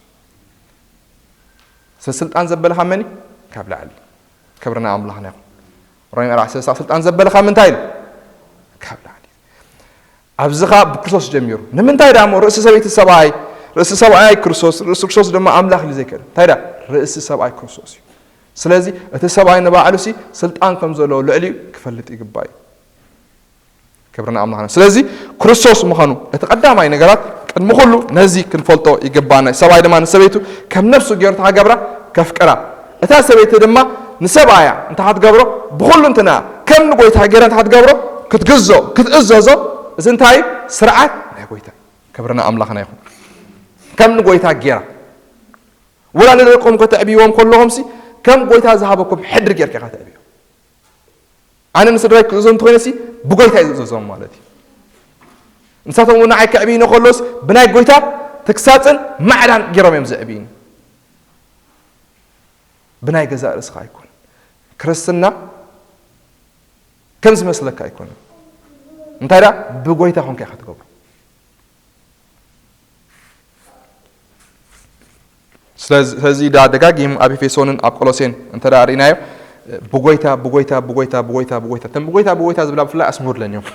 ስልጣን ዘበለ ካብ መን እዩ? ካብ ላዕሊ። ክብሪ ንኣምላኽና ይኹን። ሮሜ ምዕራፍ ሰለስተ ስልጣን ዘበለ ካብ ምንታይ እዩ? ካብ ላዕሊ። ኣብዚ ኸኣ ብክርስቶስ ጀሚሩ። ንምንታይ ደኣ እሞ ርእሲ ሰበይቲ ሰብኣይ፣ ርእሲ ሰብኣይ ክርስቶስ፣ ርእሲ ክርስቶስ ድማ ኣምላኽ ኢሉ ዘይከደ? እንታይ ደኣ? ርእሲ ሰብኣይ ክርስቶስ እዩ። ስለዚ እቲ ሰብኣይ ንባዕሉ ሲ ስልጣን ከም ዘለዎ ልዕሊኡ ክፈልጥ ይግባእ እዩ። ክብሪ ንኣምላኽና። ስለዚ ክርስቶስ ምዃኑ እቲ ቀዳማይ ነገራት ቅድሚ ኩሉ ነዚ ክንፈልጦ ይግባና እዩ። ሰብኣይ ድማ ንሰበይቱ ከም ነፍሱ ገይሩ እንታይ ክገብራ? ከፍቅራ። እታ ሰበይቲ ድማ ንሰብኣያ እንታይ ክትገብሮ? ብኹሉ እንትንኣ ከም ንጎይታ ገይራ እንታይ ክትገብሮ? ክትግዞ፣ ክትእዘዞ። እዚ እንታይ እዩ? ስርዓት ናይ ጎይታ እዩ። ክብሪ ንኣምላኽና ይኹን። ከም ንጎይታ ገይራ። ወላ ንደቅኹም ከተዕብይዎም ከለኹም ሲ ከም ጎይታ ዝሃበኩም ሕድሪ ጌርካ ኢኻ ተዕብዮ። ኣነ ንስድራይ ክእዘዞም እንተኾይነ ሲ ብጎይታ እዩ ዝእዘዞም ማለት እዩ። ንሳቶም እውን ንዓይ ከዕብይኒ ከሎስ ብናይ ጎይታ ተግሳጽን ማዕዳን ገይሮም እዮም ዘዕብይኒ። ብናይ ገዛእ ርእስኻ ኣይኮነን። ክርስትና ከም ዝመስለካ ኣይኮነን። እንታይ ደኣ? ብጎይታ ኮንካ ኢኻ ትገብሮ። ስለዚ፣ ስለዚ ደኣ ደጋጊሙ ኣብ ኤፌሶንን ኣብ ቆሎሴን እንተ ደኣ ርኢናዮ፣ ብጎይታ ብጎይታ ብጎይታ ብጎይታ ብጎይታ እተን ብጎይታ ብጎይታ ዝብላ ብፍላይ ኣስምሩለን እዮም።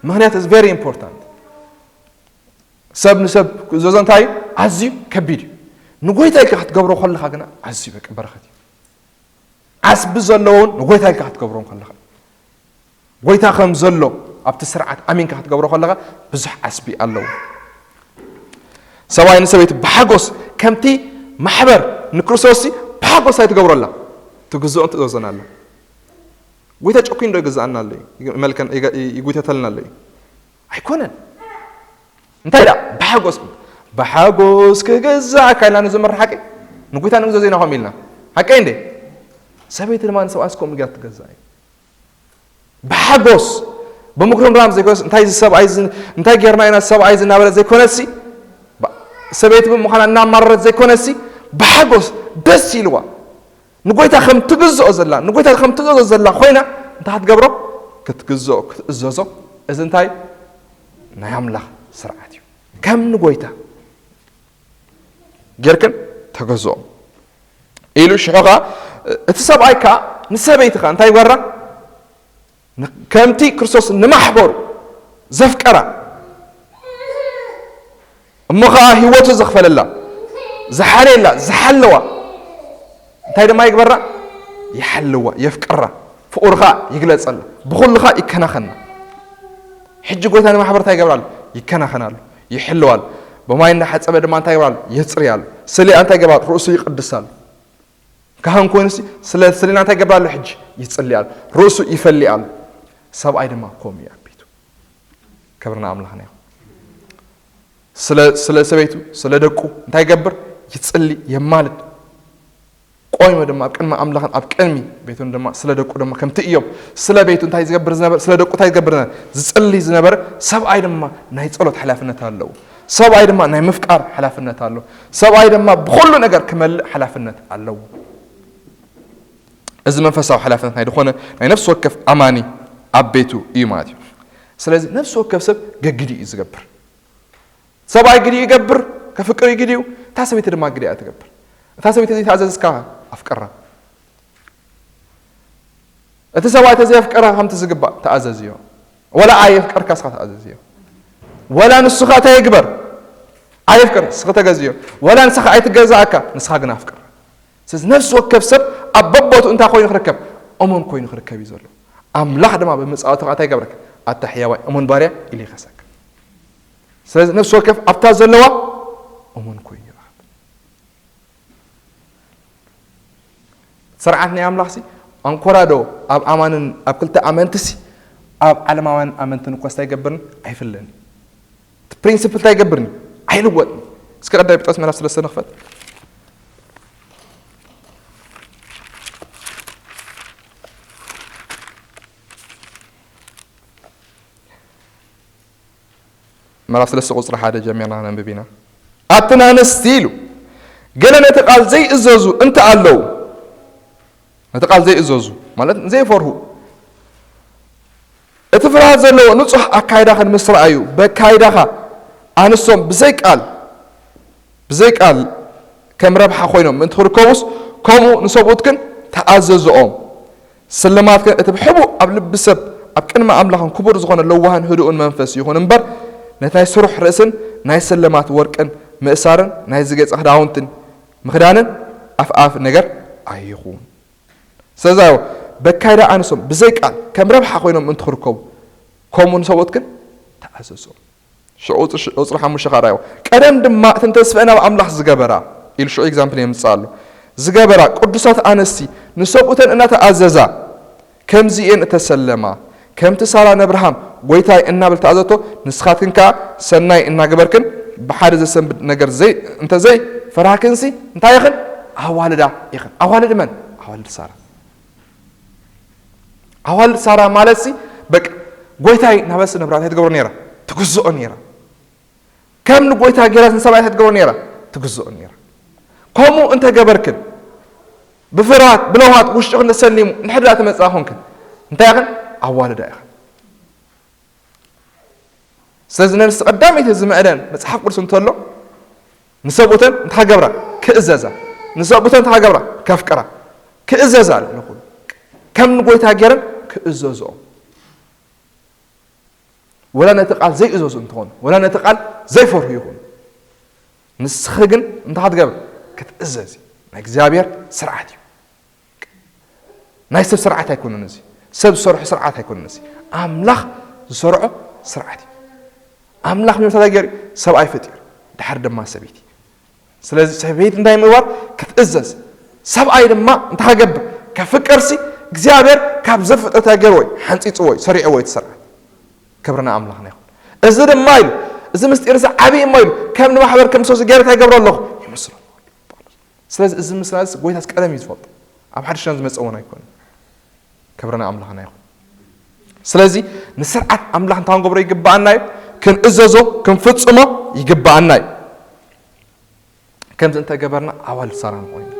ምክንያቱ is very important። ሰብ ንሰብ ክእዘዞ እንታይ እዩ? ኣዝዩ ከቢድ እዩ። ንጎይታ ኢልካ ክትገብሮ ከለኻ ግና ኣዝዩ በቃ በረኸት እዩ። ዓስቢ ዘለዎን ንጎይታ ኢልካ ክትገብሮ ከለኻ፣ ጎይታ ከም ዘሎ ኣብቲ ስርዓት ኣሚንካ ክትገብሮ ከለኻ ብዙሕ ዓስቢ ኣለዎ። ሰብኣይ ንሰበይቲ ብሓጎስ ከምቲ ማሕበር ንክርስቶስ ብሓጎስ ኣይትገብረላ፣ ትግዝኦን ትእዘዞን ኣላ። ጎይታ ጨኩኝ ዶ ይግዝኣና ኣሎ እዩ? ይመልከን- ይገ- ይጉተተልና ኣሎ እዩ? ኣይኮነን። እንታይ ደኣ? ብሓጎስ ብሓጎስ ክገዛእካ ኢልና ንዝምር ሓቂ ንጎይታ ንግዘዞ ኢና ከምኡ ኢልና ሓቂ እንዴ? ሰበይቲ ድማ ንሰብኣይስ ከምኡ ጌራ ትገዛእ እዩ። ብሓጎስ ብምጉርምራም ዘይኮነስ እንታይ እዚ ሰብኣይ እዚ እንታይ ጌርና ኢና ሰብኣይ እዚ እናበለት ዘይኮነሲ ባ- ሰበይቲ ብምዃና እናማረረት ዘይኮነሲ ብሓጎስ ደስ ኢልዋ ንጎይታ ከም ትግዝኦ ዘላ ንጎይታ ከም ትእዘዞ ዘላ ኮይና እንታይ ክትገብሮ ክትግዝኦ ክትእዘዞ እዚ እንታይ ናይ ኣምላኽ ስርዓት እዩ። ከም ንጎይታ ጌርክን ተገዝኦ ኢሉ ሽዑ ኸዓ እቲ ሰብኣይ ከዓ ንሰበይቲ ከዓ እንታይ ይበራ ከምቲ ክርስቶስ ንማሕበሩ ዘፍቀራ እሞ ኸዓ ህይወቱ ዘኽፈለላ ዝሓለየላ ዝሓለዋ እንታይ ድማ ይግበራ ይሓልዋ የፍቅራ ፍቕሩ ኸዓ ይግለጸላ ብኹሉ ኸዓ ይከናኸና ሕጂ ጎይታ ንማሕበር እንታይ ይገብራሉ ይከናኸናሉ ይሕልዋሉ ብማይ እናሓፀበ ድማ እንታይ ይገብራሉ የፅርያሉ ስሊኣ እንታይ ይገብራሉ ርእሱ ይቅድሳሉ ካህን ኮይኑ ስለ ስሊና እንታይ ይገብራሉ ሕጂ ይፅልያሉ ርእሱ ይፈልያሉ ሰብኣይ ድማ ከምኡ እዩ ኣብ ቤቱ ክብርና ኣምላኽና ይኹን ስለ ሰበይቱ ስለ ደቁ እንታይ ይገብር ይፅሊ የማልድ ቆይመ ድማ ኣብ ቅድሚ ኣምላኽን ኣብ ቅድሚ ቤቱን ድማ ስለ ደቁ ድማ ከምቲ እዮም ስለ ቤቱ እንታይ ዝገብር ዝነበር ስለ ደቁ እንታይ ዝገብር ዝነበር ዝፅሊ ዝነበረ ሰብኣይ ድማ ናይ ፀሎት ሓላፍነት ኣለዎ ሰብኣይ ድማ ናይ ምፍቃር ሓላፍነት ኣሎ ሰብኣይ ድማ ብኩሉ ነገር ክመልእ ሓላፍነት ኣለዎ እዚ መንፈሳዊ ሓላፍነት ናይ ዝኾነ ናይ ነፍሲ ወከፍ ኣማኒ ኣብ ቤቱ እዩ ማለት እዩ ስለዚ ነፍሲ ወከፍ ሰብ ገግዲ እዩ ዝገብር ሰብኣይ ግዲ ይገብር ከፍቅር እዩ ግዲኡ እታ ሰበይቲ ድማ ግዲያ ትገብር እታ ሰበይቲ ዘይተኣዘዝካ ኣፍቅራ እቲ ሰብኣይ ተዘየፍቀረ ከምቲ ዝግባእ ተኣዘዝዮ ወላ ኣየፍቀርካ ስኻ ተኣዘዝዮ ወላ ንስኻ እንታይ ይግበር ኣየፍቅር ስኺ ተገዝዮ ወላ ንስኻ ኣይትገዛእካ ንስኻ ግን ኣፍቅር ስለዚ ነፍሲ ወከፍ ሰብ ኣብ በቦቱ እንታይ ኮይኑ ክርከብ እሙን ኮይኑ ክርከብ እዩ ዘሎ ኣምላኽ ድማ ብምፃወቱ ከዓ እንታይ ይገብረካ ኣታ ሕያዋይ እሙን ባርያ ኢሉ ይኸሰካ ስለዚ ነፍሲ ወከፍ ኣብታ ዘለዋ እሙን ኮይኑ ይረኸብ ስርዓት ናይ ኣምላኽሲ ኣንኮራዶ ኣብ ኣማንን ኣብ ክልተ ኣመንትሲ ኣብ ዓለማውያን ኣመንትን እኮ ስታይ ይገብርን ኣይፍለን እቲ ፕሪንስፕል እንታይ ይገብርን ኣይልወጥን እስከ ቀዳይ ጴጥሮስ ምዕራፍ ሰለስተ ንኽፈት ምዕራፍ ሰለስተ ቁፅሪ ሓደ ጀሚርና ነንብብ ኢና ኣትን ኣንስቲ ኢሉ ገለ ነቲ ቃል ዘይእዘዙ እንተ ኣለዉ ነቲ ቃል ዘይእዘዙ ማለት ዘይፈርሁ እቲ ፍርሃት ዘለዎ ንፁሕ ኣካይዳኽን ምስ ረኣዩ በካይዳኻ ኣንሶም ብዘይ ቃል ብዘይ ቃል ከም ረብሓ ኮይኖም ምእንቲ ክርከቡስ ከምኡ ንሰብኡትክን ተኣዘዝኦም ስልማትክን እቲ ብሕቡእ ኣብ ልቢ ሰብ ኣብ ቅድሚ ኣምላኽን ክቡር ዝኾነ ለዋህን ህዱእን መንፈስ ይኹን እምበር ነቲ ናይ ስሩሕ ርእስን ናይ ስልማት ወርቅን ምእሳርን ናይ ዝገጸ ክዳውንትን ምኽዳንን ኣፍኣፍ ነገር ኣይኹን ስለዚ በካይዳ ኣንሶም ብዘይ ቃል ከም ረብሓ ኮይኖም ምእንቲ ክርከቡ ከምኡ ንሰብኡትክን ተኣዘዝኦም ሽዑ ቁፅሪ ሓሙሽተ ካርኣዮ ቀደም ድማ እተን ተስፈአን ኣብ ኣምላኽ ዝገበራ ኢሉ ሽዑ ኤግዛምፕል የምፅእ ኣሎ ዝገበራ ቅዱሳት ኣንስቲ ንሰብኡተን እናተኣዘዛ ከምዚ እየን እተሰለማ ከምቲ ሳራ ነብርሃም ጎይታይ እናበል ተኣዘቶ ንስኻትክን ከዓ ሰናይ እናገበርክን ብሓደ ዘሰንብድ ነገር እንተዘይ ፈራህክንሲ እንታይ ኢኽን ኣዋልዳ ኢኽን ኣዋልድ መን ኣዋልድ ሳራ ኣዋልድ ሳራ ማለት ሲ በቃ ጎይታይ ናበስ ነብራ እንታይ ትገብሮ ነይራ ትግዝኦ ነይራ ከም ንጎይታ ገይራ ንሰብኣይ እንታይ ትገብሮ ነይራ ትግዝኦ ነይራ ከምኡ እንተገበርክን ብፍርሃት ብለውሃት ውሽጥኽን ተሰሊሙ ንሕድራ ትመፅኣ ኮንክን እንታይ ኢኽን ኣዋልዳ ኢኽን ስለዚ ነንስ ቀዳመይቲ ዝምዕደን መፅሓፍ ቅዱስ እንተሎ ንሰብኡተን እንታይ ገብራ ክእዘዛ ንሰብኡተን እንታይ ገብራ ከፍቅራ ክእዘዛ ንኩሉ ከም ንጎይታ ገይረን ክእዘዝኦም። ወላ ነቲ ቃል ዘይእዘዙ እንተኾኑ፣ ወላ ነቲ ቃል ዘይፈርሁ ይኹኑ፣ ንስኺ ግን እንታይ ክትገብር? ክትእዘዝ እዩ። ናይ እግዚኣብሔር ስርዓት እዩ። ናይ ሰብ ስርዓት ኣይኮነን እዚ። ሰብ ዝሰርሖ ስርዓት ኣይኮነን እዚ። ኣምላኽ ዝሰርዖ ስርዓት እዩ። ኣምላኽ መጀመርታ እንታይ ገይሩ? ሰብኣይ ፈጢሩ፣ ድሓር ድማ ሰበይቲ። ስለዚ ሰበይቲ እንታይ ምግባር? ክትእዘዝ። ሰብኣይ ድማ እንታይ ክገብር? ከፍቅርሲ እግዚኣብሔር ካብ ዘፍጥረት ገይርዎ እዩ፣ ሓንፂፅዎ እዩ፣ ሰሪዕዎ እዩ እቲ ስርዓት። ክብርና ኣምላኽና ይኹን። እዚ ድማ ኢሉ፣ እዚ ምስጢር እዚ ዓብዪ እሞ ኢሉ፣ ከም ንማሕበር ከም ሰው ገይረ እንታይ ይገብሮ ኣለኹ? ይምስሎ። ስለዚ እዚ ምስላ እዚ ጎይታስ ቀደም እዩ ዝፈልጦ። ኣብ ሓድሽ ኪዳን ዝመጸ እውን ኣይኮነን። ክብርና ኣምላኽና ይኹን። ስለዚ ንስርዓት ኣምላኽ እንታይ ክንገብሮ ይግብኣና እዩ? ክንእዘዞ፣ ክንፍጽሞ ይግብኣና እዩ። ከምዚ እንተገበርና ኣዋልድ ሳራ ንኾን ኢና።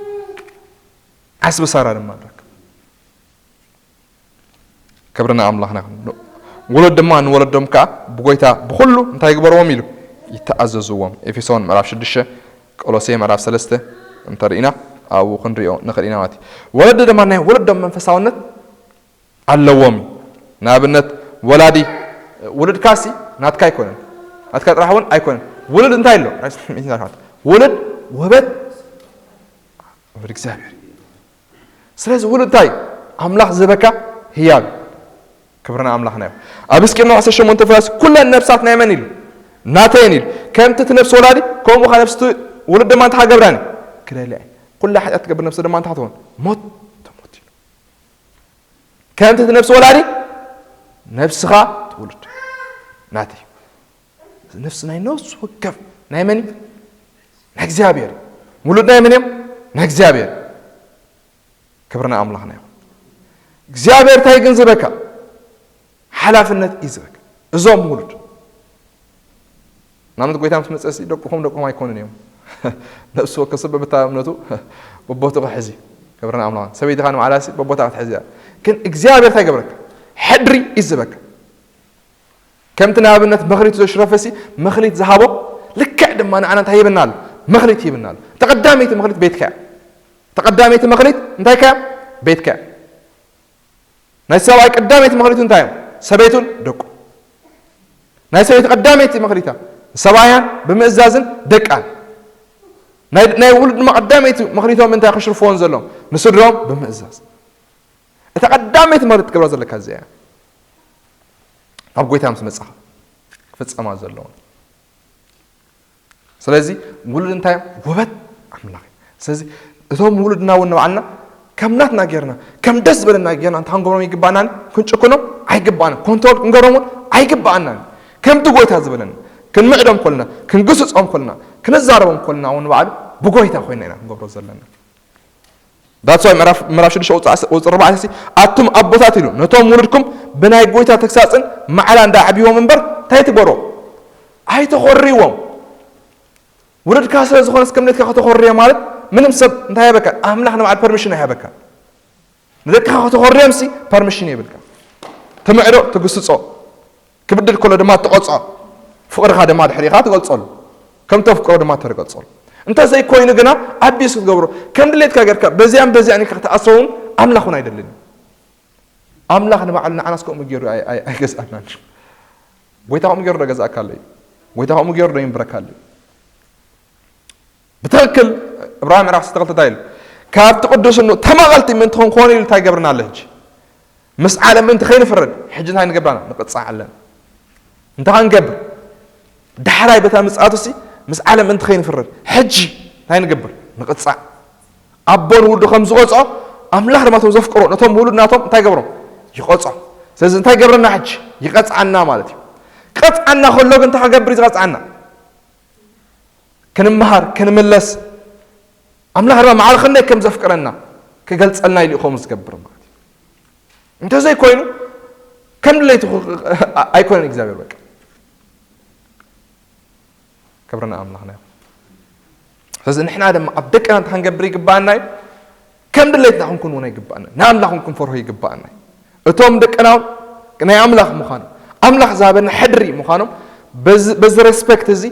ዓስቢ ሳራ ድማ ንረክብ። ክብርና ኣምላኽና ይኹን። ውሉድ ድማ ንወለዶም ከኣ ብጎይታ ብኹሉ እንታይ ይግበርዎም ኢሉ? ይተኣዘዝዎም። ኤፌሶን ምዕራፍ ሽዱሽተ፣ ቆሎሴ ምዕራፍ ሰለስተ እንተርኢና ኣብኡ ክንሪኦ ንኽእል ኢና ማለት እዩ። ወለዲ ድማ ናይ ወለዶም መንፈሳውነት ኣለዎም እዩ። ንኣብነት ወላዲ ውሉድካሲ ናትካ ኣይኮነን፣ ናትካ ጥራሕ እውን ኣይኮነን። ውሉድ እንታይ ኣሎ? ውሉድ ውህበት ውሉድ እግዚኣብሔር እዩ። ስለዚ ውሉድ እንታይ እዩ? ኣምላኽ ዝህበካ ህያብ እዩ። ክብርና ኣምላኽና እዩ። ኣብ እስኪ ዕስራን ሸሞንተን ፍላስ ኩለን ነፍሳት ናይ መን ኢሉ? ናተይን ኢሉ። ከምቲ እቲ ነፍሲ ወላዲ ከምኡ ኸዓ ነፍሲ እቲ ውሉድ ድማ እንታይ ገብራን እዩ? ክደልያ እዩ። ኩላ ሓጢኣት ትገብር ነፍሲ ድማ እንታይ ትኸውን? ሞት ትሞት እዩ። ከምቲ እቲ ነፍሲ ወላዲ ነፍስኻ ትውልድ ናተይ። ነፍሲ ናይ ነፍሲ ወከፍ ናይ መን እዩ? ናይ እግዚኣብሔር። ውሉድ ናይ መን እዮም? ናይ እግዚኣብሔር። ክብርና ኣምላኽና ይኹን። እግዚኣብሔር እንታይ ግን ዝበካ? ሓላፍነት እዩ ዝበካ። እዞም ውሉድ ንኣብነት ጎይታ ምስ መጸ ሲ ደቅኹም ደቅኹም ኣይኮኑን እዮም። ነፍሲ ወከፍ ሰብ በብታ እምነቱ በቦቱ ክሕዝ እዩ። ክብርና ኣምላኽ። ሰበይትኻ ንባዕላ ሲ በቦታ ክትሕዝ እያ። ግን እግዚኣብሔር እንታይ ይገብረካ? ሕድሪ እዩ ዝበካ። ከምቲ ንኣብነት መኽሊት ዘሽረፈ ሲ መኽሊት ዝሃቦ ልክዕ ድማ ንዓና እንታይ ይህበና ኣሎ? መኽሊት ይህበና ኣሎ። ተቐዳመይቲ መኽሊት ቤትካ እያ። ተቐዳመይቲ መኽሊት እንታይ ከ? ቤትካ እያ። ናይ ሰብኣይ ቀዳመይቲ መኽሊቱ እንታይ እዮም? ሰበይቱን ደቁ። ናይ ሰበይቲ ቀዳመይቲ መኽሊታ ሰብኣያን ብምእዛዝን ደቃን። ናይ ናይ ውሉድ ድማ ቀዳመይቲ መኽሊቶም እንታይ ክሽርፍዎን ዘለዎም? ንስድሮም ብምእዛዝ። እታ ቀዳመይቲ መኽሊት ትገብራ ዘለካ እዚኣ እያ። ናብ ጎይታ ምስ መጻኻ ክፍጸማ ዘለዎም። ስለዚ ውሉድ እንታይ እዮም? ውበት ኣምላኽ እዩ። ስለዚ እቶም ውሉድና እውን ንባዕልና ከም ናትና ጌርና፣ ከም ደስ ዝበለና ጌርና እንተ ክንገብሮም ይግባእናን ክንጭክኖም ኣይግባእናን። ኮንትሮል ክንገብሮም እውን ኣይግባእናን። ከምቲ ጎይታ ዝበለና ክንምዕዶም ኮልና፣ ክንግስጾም ኮልና፣ ክንዛረቦም ኮልና እውን ንባዕሉ ብጎይታ ኮይና ኢና ክንገብሮ ዘለና። That's why ምዕራፍ ምዕራፍ ሽዱሽተ ቁጽሪ ዓስ- ቁጽሪ ኣርባዕተ ሲ ኣቱም ኣቦታት ኢሉ ነቶም ውሉድኩም ብናይ ጎይታ ተግሳጽን ማዕላ እንዳ ዓብይዎም እምበር እንታይ ትበሮ ኣይተኾርይዎም። ውሉድካ ስለ ዝኾነስ ከም ነትካ ከተኾርዮ ማለት ምንም ሰብ እንታይ ይበካ? ኣምላኽ ንባዕል ፐርሚሽን ኣይሃበካ። ንደቅኻ ከተኾርዮም ሲ ፐርሚሽን የብልካ። ትምዕዶ ትግስጾ። ክብድል ከሎ ድማ ትቐጾ። ፍቕርኻ ድማ ድሕሪኻ ትገልጸሉ። ከም ተፍቅሮ ድማ ተርገልጸሉ። እንተ ዘይኮይኑ ግና ኣቢስ ክትገብሮ ከም ድሌትካ ጌርካ በዚያን በዚያን ኢልካ ክትኣስሮ እውን ኣምላኽ እውን ኣይደልን እዩ። ኣምላኽ ንባዕሉ ንዓናስ ከምኡ ገይሩ ኣይ- ኣይ- ኣይገዝኣናን። ጎይታ ከምኡ ገይሩ ዶ ገዝኣካ ኣሎ እዩ? ጎይታ ከምኡ ገይሩ ዶ ይንብረካ ኣሎ እዩ? ብትኽክል ዕብራውያን ምዕራፍ ሸሞንተ እንታይ ኢሉ? ካብቲ ቅዱስኑ ተማቐልቲ ምእንቲ ክንኮን ኢሉ እንታይ ገብርና ኣሎ? ሕጂ ምስ ዓለም ምእንቲ ከይንፍረድ ሕጂ እንታይ ንገብራና ንቅጻዕ ኣለና። እንታይ ክንገብር? ዳሕራይ በታ ምጽኣቱሲ ምስ ዓለም ምእንቲ ከይንፍረድ ሕጂ እንታይ ንገብር? ንቅጻዕ። ኣቦ ንውዱ ከም ዝቐጽዖ ኣምላኽ ድማ ቶም ዘፍቅሮ ነቶም ውሉድ ናቶም እንታይ ገብሮም? ይቐጽዖ። ስለዚ እንታይ ገብረና ሕጂ? ይቐጽዓና ማለት እዩ። ቀጽዓና ከሎ ግን እንታይ ክገብር እዩ ዝቐጽዓና? ክንመሃር፣ ክንምለስ፣ ኣምላኽ ድማ ማዕረ ክንደይ ከም ዘፍቅረና ክገልጸልና ኢሉ እዩ ከምኡ ዝገብር ማለት እዩ። እንተዘይኮይኑ ከም ድሌቱ ክ- ኣይኮነን እግዚኣብሔር በቃ። ክብርና ኣምላኽና ይኹን። ስለዚ ንሕና ድማ ኣብ ደቅና እንታይ ክንገብር ይግባኣና እዩ? ከም ድሌትና ክንኩን እውን ኣይግባኣና። ንኣምላኽ እውን ክንፈርሆ ይግባኣና እዩ። እቶም ደቅና እውን ናይ ኣምላኽ ምዃኖም፣ ኣምላኽ ዝሃበና ሕድሪ ምዃኖም በዚ በዚ ሬስፔክት እዚ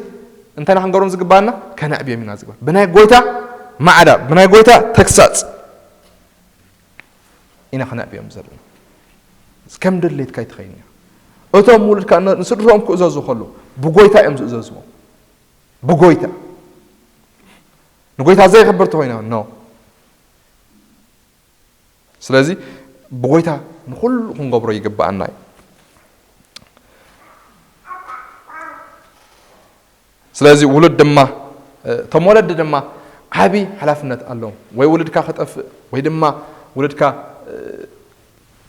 እንታይ ኢና ክንገብሮም ዝግባኣና? ከነዕብዮም ኢና ዝግባእ። ብናይ ጎይታ ማዕዳ፣ ብናይ ጎይታ ተግሳጽ። ኢና ክነዕብዮም ዘለና። ከም ድሌትካ ኣይትኸይን እያ። እቶም ውሉድካ ን- ንስድርኦም ክእዘዙ ከለዉ ብጎይታ እዮም ዝእዘዝዎም። ብጎይታ። ንጎይታ ዘየኽብር ተኾይና፣ ኖ። ስለዚ ብጎይታ ንኹሉ ክንገብሮ ይግብኣና እዩ። ስለዚ ውሉድ ድማ፣ እቶም ወለዲ ድማ ዓቢ ሓላፍነት ኣለዎም። ወይ ውሉድካ ክጠፍእ፣ ወይ ድማ ውሉድካ፣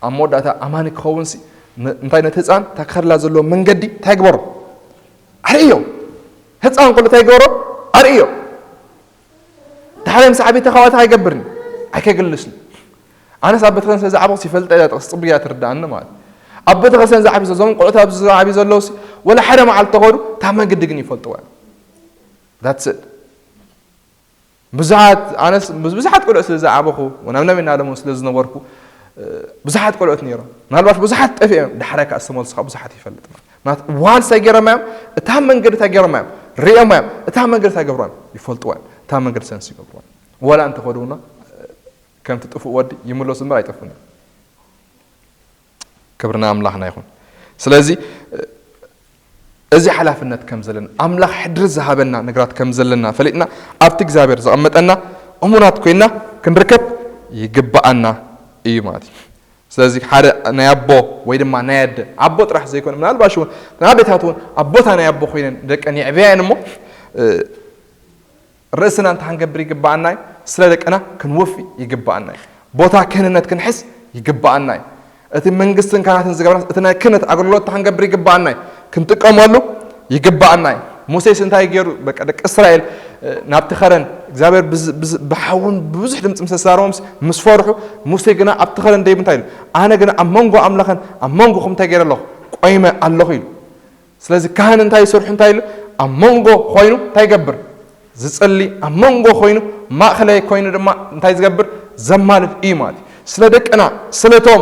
ኣብ መወዳእታ ኣማኒ ክኸውንሲ፣ ን- እንታይ ነቲ ህፃን ታክኸድላ ዘለዎ መንገዲ እንታይ ግበሮ? ኣርእዮ። ህፃን ኩሉ እንታይ ግበሮ? ኣርእዮ። ድሓር ምስ ዓብይቲ ካባታ ኣይገብርን እዩ። ኣይከግልስን። ኣነስ ኣብ ቤተክርስትያን ስለ ዝዓበኹ ይፈልጠ እያ ጥቕስ ጽቡያ ትርዳእኒ ማለት። ኣብ ቤተክርስትያን ዝዓብዩ ዘለዎም ቆልዑት ኣብዚ ዝዓብዩ ዘለውሲ ወላ ሓደ መዓልቲ ተኸዱ እታ መንገዲ ግን ይፈልጥዋ እዮም። That's it። ብዙሓት ኣነስ ምስ ብዙሓት ቆልዑት ስለ ዝዓበኹ ወናብ ነቢና ለሙን ስለ ዝነበርኩ ብዙሓት ቆልዑት ነይሮም። ምናልባት ብዙሓት ጠፊኦም እዮም። ዳሕራይ ከዓ ዝተመልሱ ከዓ ብዙሓት ይፈልጥ ማለት ዋንስ እንታይ ገይሮም እዮም? እታ መንገዲ እንታይ ገይሮም እዮም? ርእዮም እዮም። እታ መንገዲ እንታይ ገብሮም ይፈልጥዋ እዮም። እታ መንገዲ ሰንስ ይገብርዋ እዮም። ወላ እንተኸዱና ከምቲ ጥፉእ ወዲ ይምለሱ እምበር ኣይጠፉን እዮም። ክብርና ኣምላኽና ይኹን። ስለዚ እዚ ሓላፍነት ከም ዘለና ኣምላኽ ሕድሪ ዝሃበና ነገራት ከም ዘለና ፈሊጥና ኣብቲ እግዚኣብሔር ዘቐመጠና እሙናት ኮይና ክንርከብ ይግብኣና እዩ ማለት እዩ። ስለዚ ሓደ ናይ ኣቦ ወይ ድማ ናይ ኣደ ኣቦ ጥራሕ ዘይኮነ ምናልባሽ እውን ኣዴታት እውን ኣብ ቦታ ናይ ኣቦ ኮይነን ደቀን የዕብያ እየን እሞ ርእስና እንታይ ክንገብር ይግብኣና እዩ? ስለ ደቅና ክንወፊ ይግብኣና እዩ። ቦታ ክህንነት ክንሕዝ ይግብኣና እዩ። እቲ መንግስትን ካህናትን ዝገበርና እቲ ናይ ክህነት ኣገልግሎት እንታይ ክንገብር ይግብኣና እዩ? ክንጥቀመሉ ይግብኣና እዩ። ሙሴስ እንታይ ገይሩ? በቃ ደቂ እስራኤል ናብቲ ኸረን እግዚኣብሔር ብሓውን ብብዙሕ ድምፂ ምስ ተዛረቦም ምስ ፈርሑ ሙሴ ግና ኣብቲ ኸረን ደይቡ እንታይ ኢሉ? ኣነ ግና ኣብ መንጎ ኣምላኸን ኣብ መንጎኹም እንታይ ገይረ ኣለኹ? ቆይመ ኣለኹ ኢሉ። ስለዚ ካህን እንታይ ይሰርሑ እንታይ ኢሉ ኣብ መንጎ ኮይኑ እንታይ ይገብር ዝጸሊ ኣብ መንጎ ኮይኑ ማእኸላይ ኮይኑ ድማ እንታይ ዝገብር ዘማልድ እዩ ማለት እዩ። ስለ ደቅና ስለቶም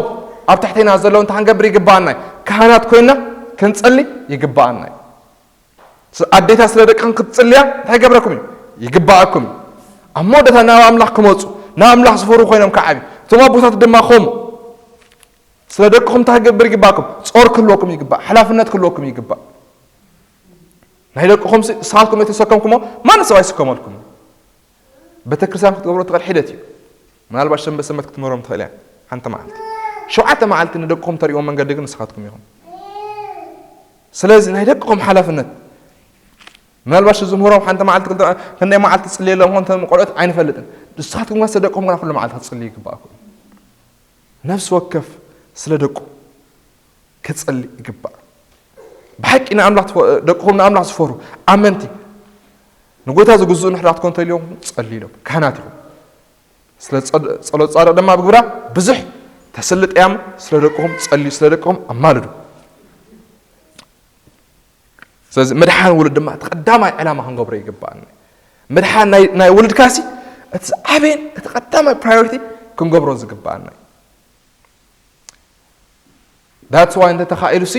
ኣብ ትሕቴና ዘለዉ እንታይ ክንገብር ይግባኣና እዩ? ካህናት ኮይና ክንጸሊ ይግባኣና እዩ። ኣዴታት ስለ ደቅን ክትጽልያ እንታይ ይገብረኩም እዩ? ይግባኣኩም እዩ። ኣብ መወዳእታ ናብ ኣምላኽ ክመፁ ናብ ኣምላኽ ዝፈሩ ኮይኖም ክዓብዩ እቶም ኣቦታት ድማ ከምኡ ስለ ደቅኹም እንታይ ክገብር ይግባኩም? ጾር ክህልወኩም ይግባእ፣ ሓላፍነት ክህልወኩም ይግባእ። ናይ ደቅኹም ንስኻትኩም የተሰከምኩሞ ማንም ሰብ ኣይስከመልኩም። ቤተክርስትያን ክትገብሮ ትኽእል ሒደት እዩ። ምናልባት ሰንበት ሰንበት ክትምህሮም ትኽእል እያ ሓንቲ መዓልቲ። ሸውዓተ መዓልቲ ንደቅኹም ተርእዎም መንገዲ ግን ንስኻትኩም ኢኹም። ስለዚ ናይ ደቅኹም ሓላፍነት ምናልባት ዝምህሮም ሓንቲ መዓልቲ ክንደይ መዓልቲ ትጽልየሎም ኾን ተምቆልዑት ኣይንፈልጥን። ንስኻትኩም ጋር ስለ ደቅኹም ግና ኩሉ መዓልቲ ክትጽልዩ ይግባእኩም። ነፍሲ ወከፍ ስለ ደቁ ክጸሊ ይግባእ። ብሓቂ ንኣምላኽ ደቅኹም ንኣምላኽ ዝፈሩ ኣመንቲ ንጎይታ ዝግዝኡ ንሕዳት ኮን ተልዮም ጸልዩ ኢሎም ካህናት ኢኹም። ስለ ጸሎት ጻድቕ ድማ ብግብራ ብዙሕ ተስልጥ ያም ስለ ደቅኹም ጸልዩ ስለ ደቅኹም ኣማልዱ። ስለዚ ምድሓን ውሉድ ድማ እቲ ቀዳማይ ዕላማ ክንገብሮ ይግባኣና። ምድሓን ናይ ውሉድካሲ እቲ ዝዓበየን እቲ ቀዳማይ ፕራዮሪቲ ክንገብሮ ዝግባኣና። ዳትስ ዋይ እንተተኻኢሉ ሲ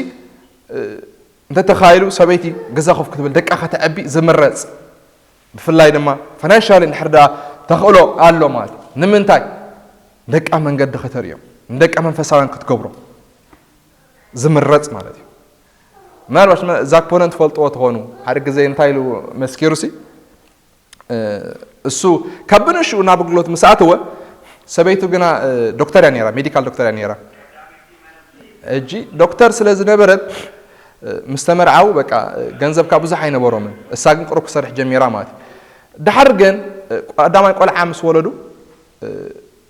እንተተኻኢሉ ሰበይቲ ገዛ ኮፍ ክትብል ደቃ ከተዕቢ ዝምረፅ። ብፍላይ ድማ ፋይናንሻሊ እንድሕር ዳ ተኽእሎ ኣሎ ማለት ንምንታይ ደቃ መንገዲ ከተርእዮም ንደቃ መንፈሳውያን ክትገብሮ ዝምረፅ ማለት እዩ። ምናልባት ዛክ ፖነን ትፈልጥዎ ትኾኑ ሓደ ግዜ እንታይ ኢሉ መስኪሩ ሲ እሱ ካብ ብንእሽኡ ናብ ኣገልግሎት ምስ ኣተወ ሰበይቱ ግና ዶክተር እያ ነራ ሜዲካል ዶክተር እያ ነራ። እጂ ዶክተር ስለ ዝነበረት ምስ ተመርዓው በቃ ገንዘብ ካብ ብዙሕ ኣይነበሮምን እሳ ግን ቅሩብ ክሰርሕ ጀሚራ ማለት እዩ። ድሓር ግን ቀዳማይ ቆልዓ ምስ ወለዱ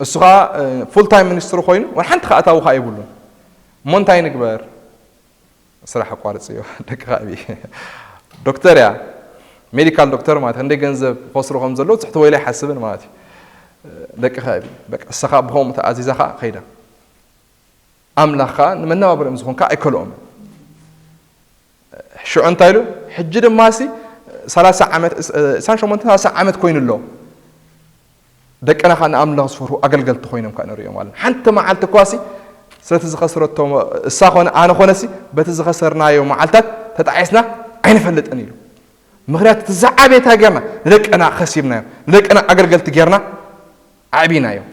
እሱ ከዓ ፉል ታይም ሚኒስትሪ ኮይኑ ወላ ሓንቲ ከኣታዊ ከዓ የብሉን። እሞ እንታይ ንግበር? ስራሕ ኣቋርፅዮ ደቂ ከዕቢ። ዶክተር እያ ሜዲካል ዶክተር ማለት እንደ ገንዘብ ክኸስሩ ከም ዘለዉ ትሕቲ ወይላ ኣይሓስብን ማለት እዩ። ደቂ ከዕቢ በቃ እሳ ከዓ ብኸምኡ ተኣዚዛ ከዓ ከይዳ። ኣምላኽ ከዓ ንመነባብርኦም ዝኾን ከዓ ኣይከልኦም። ሽዑ እንታይ ኢሉ? ሕጂ ድማ ሲ ሰላሳ ዓመት እሳን ሸሞንተ ሰላሳ ዓመት ኮይኑ ኣሎ። ደቅና ከዓ ንኣምላኽ ዝፈርሁ ኣገልገልቲ ኮይኖም ከዓ ንሪኦም ኣለና። ሓንቲ መዓልቲ እኳ ሲ ስለቲ ዝኸሰረቶ እሳ ኾነ ኣነ ኾነ ሲ በቲ ዝኸሰርናዮ መዓልታት ተጣዒስና ኣይንፈልጥን ኢሉ። ምኽንያቱ እቲ ዝዓበየ እንታይ ጌርና ንደቅና ከሲብናዮም ንደቅና ኣገልገልቲ ጌርና ኣዕቢናዮም።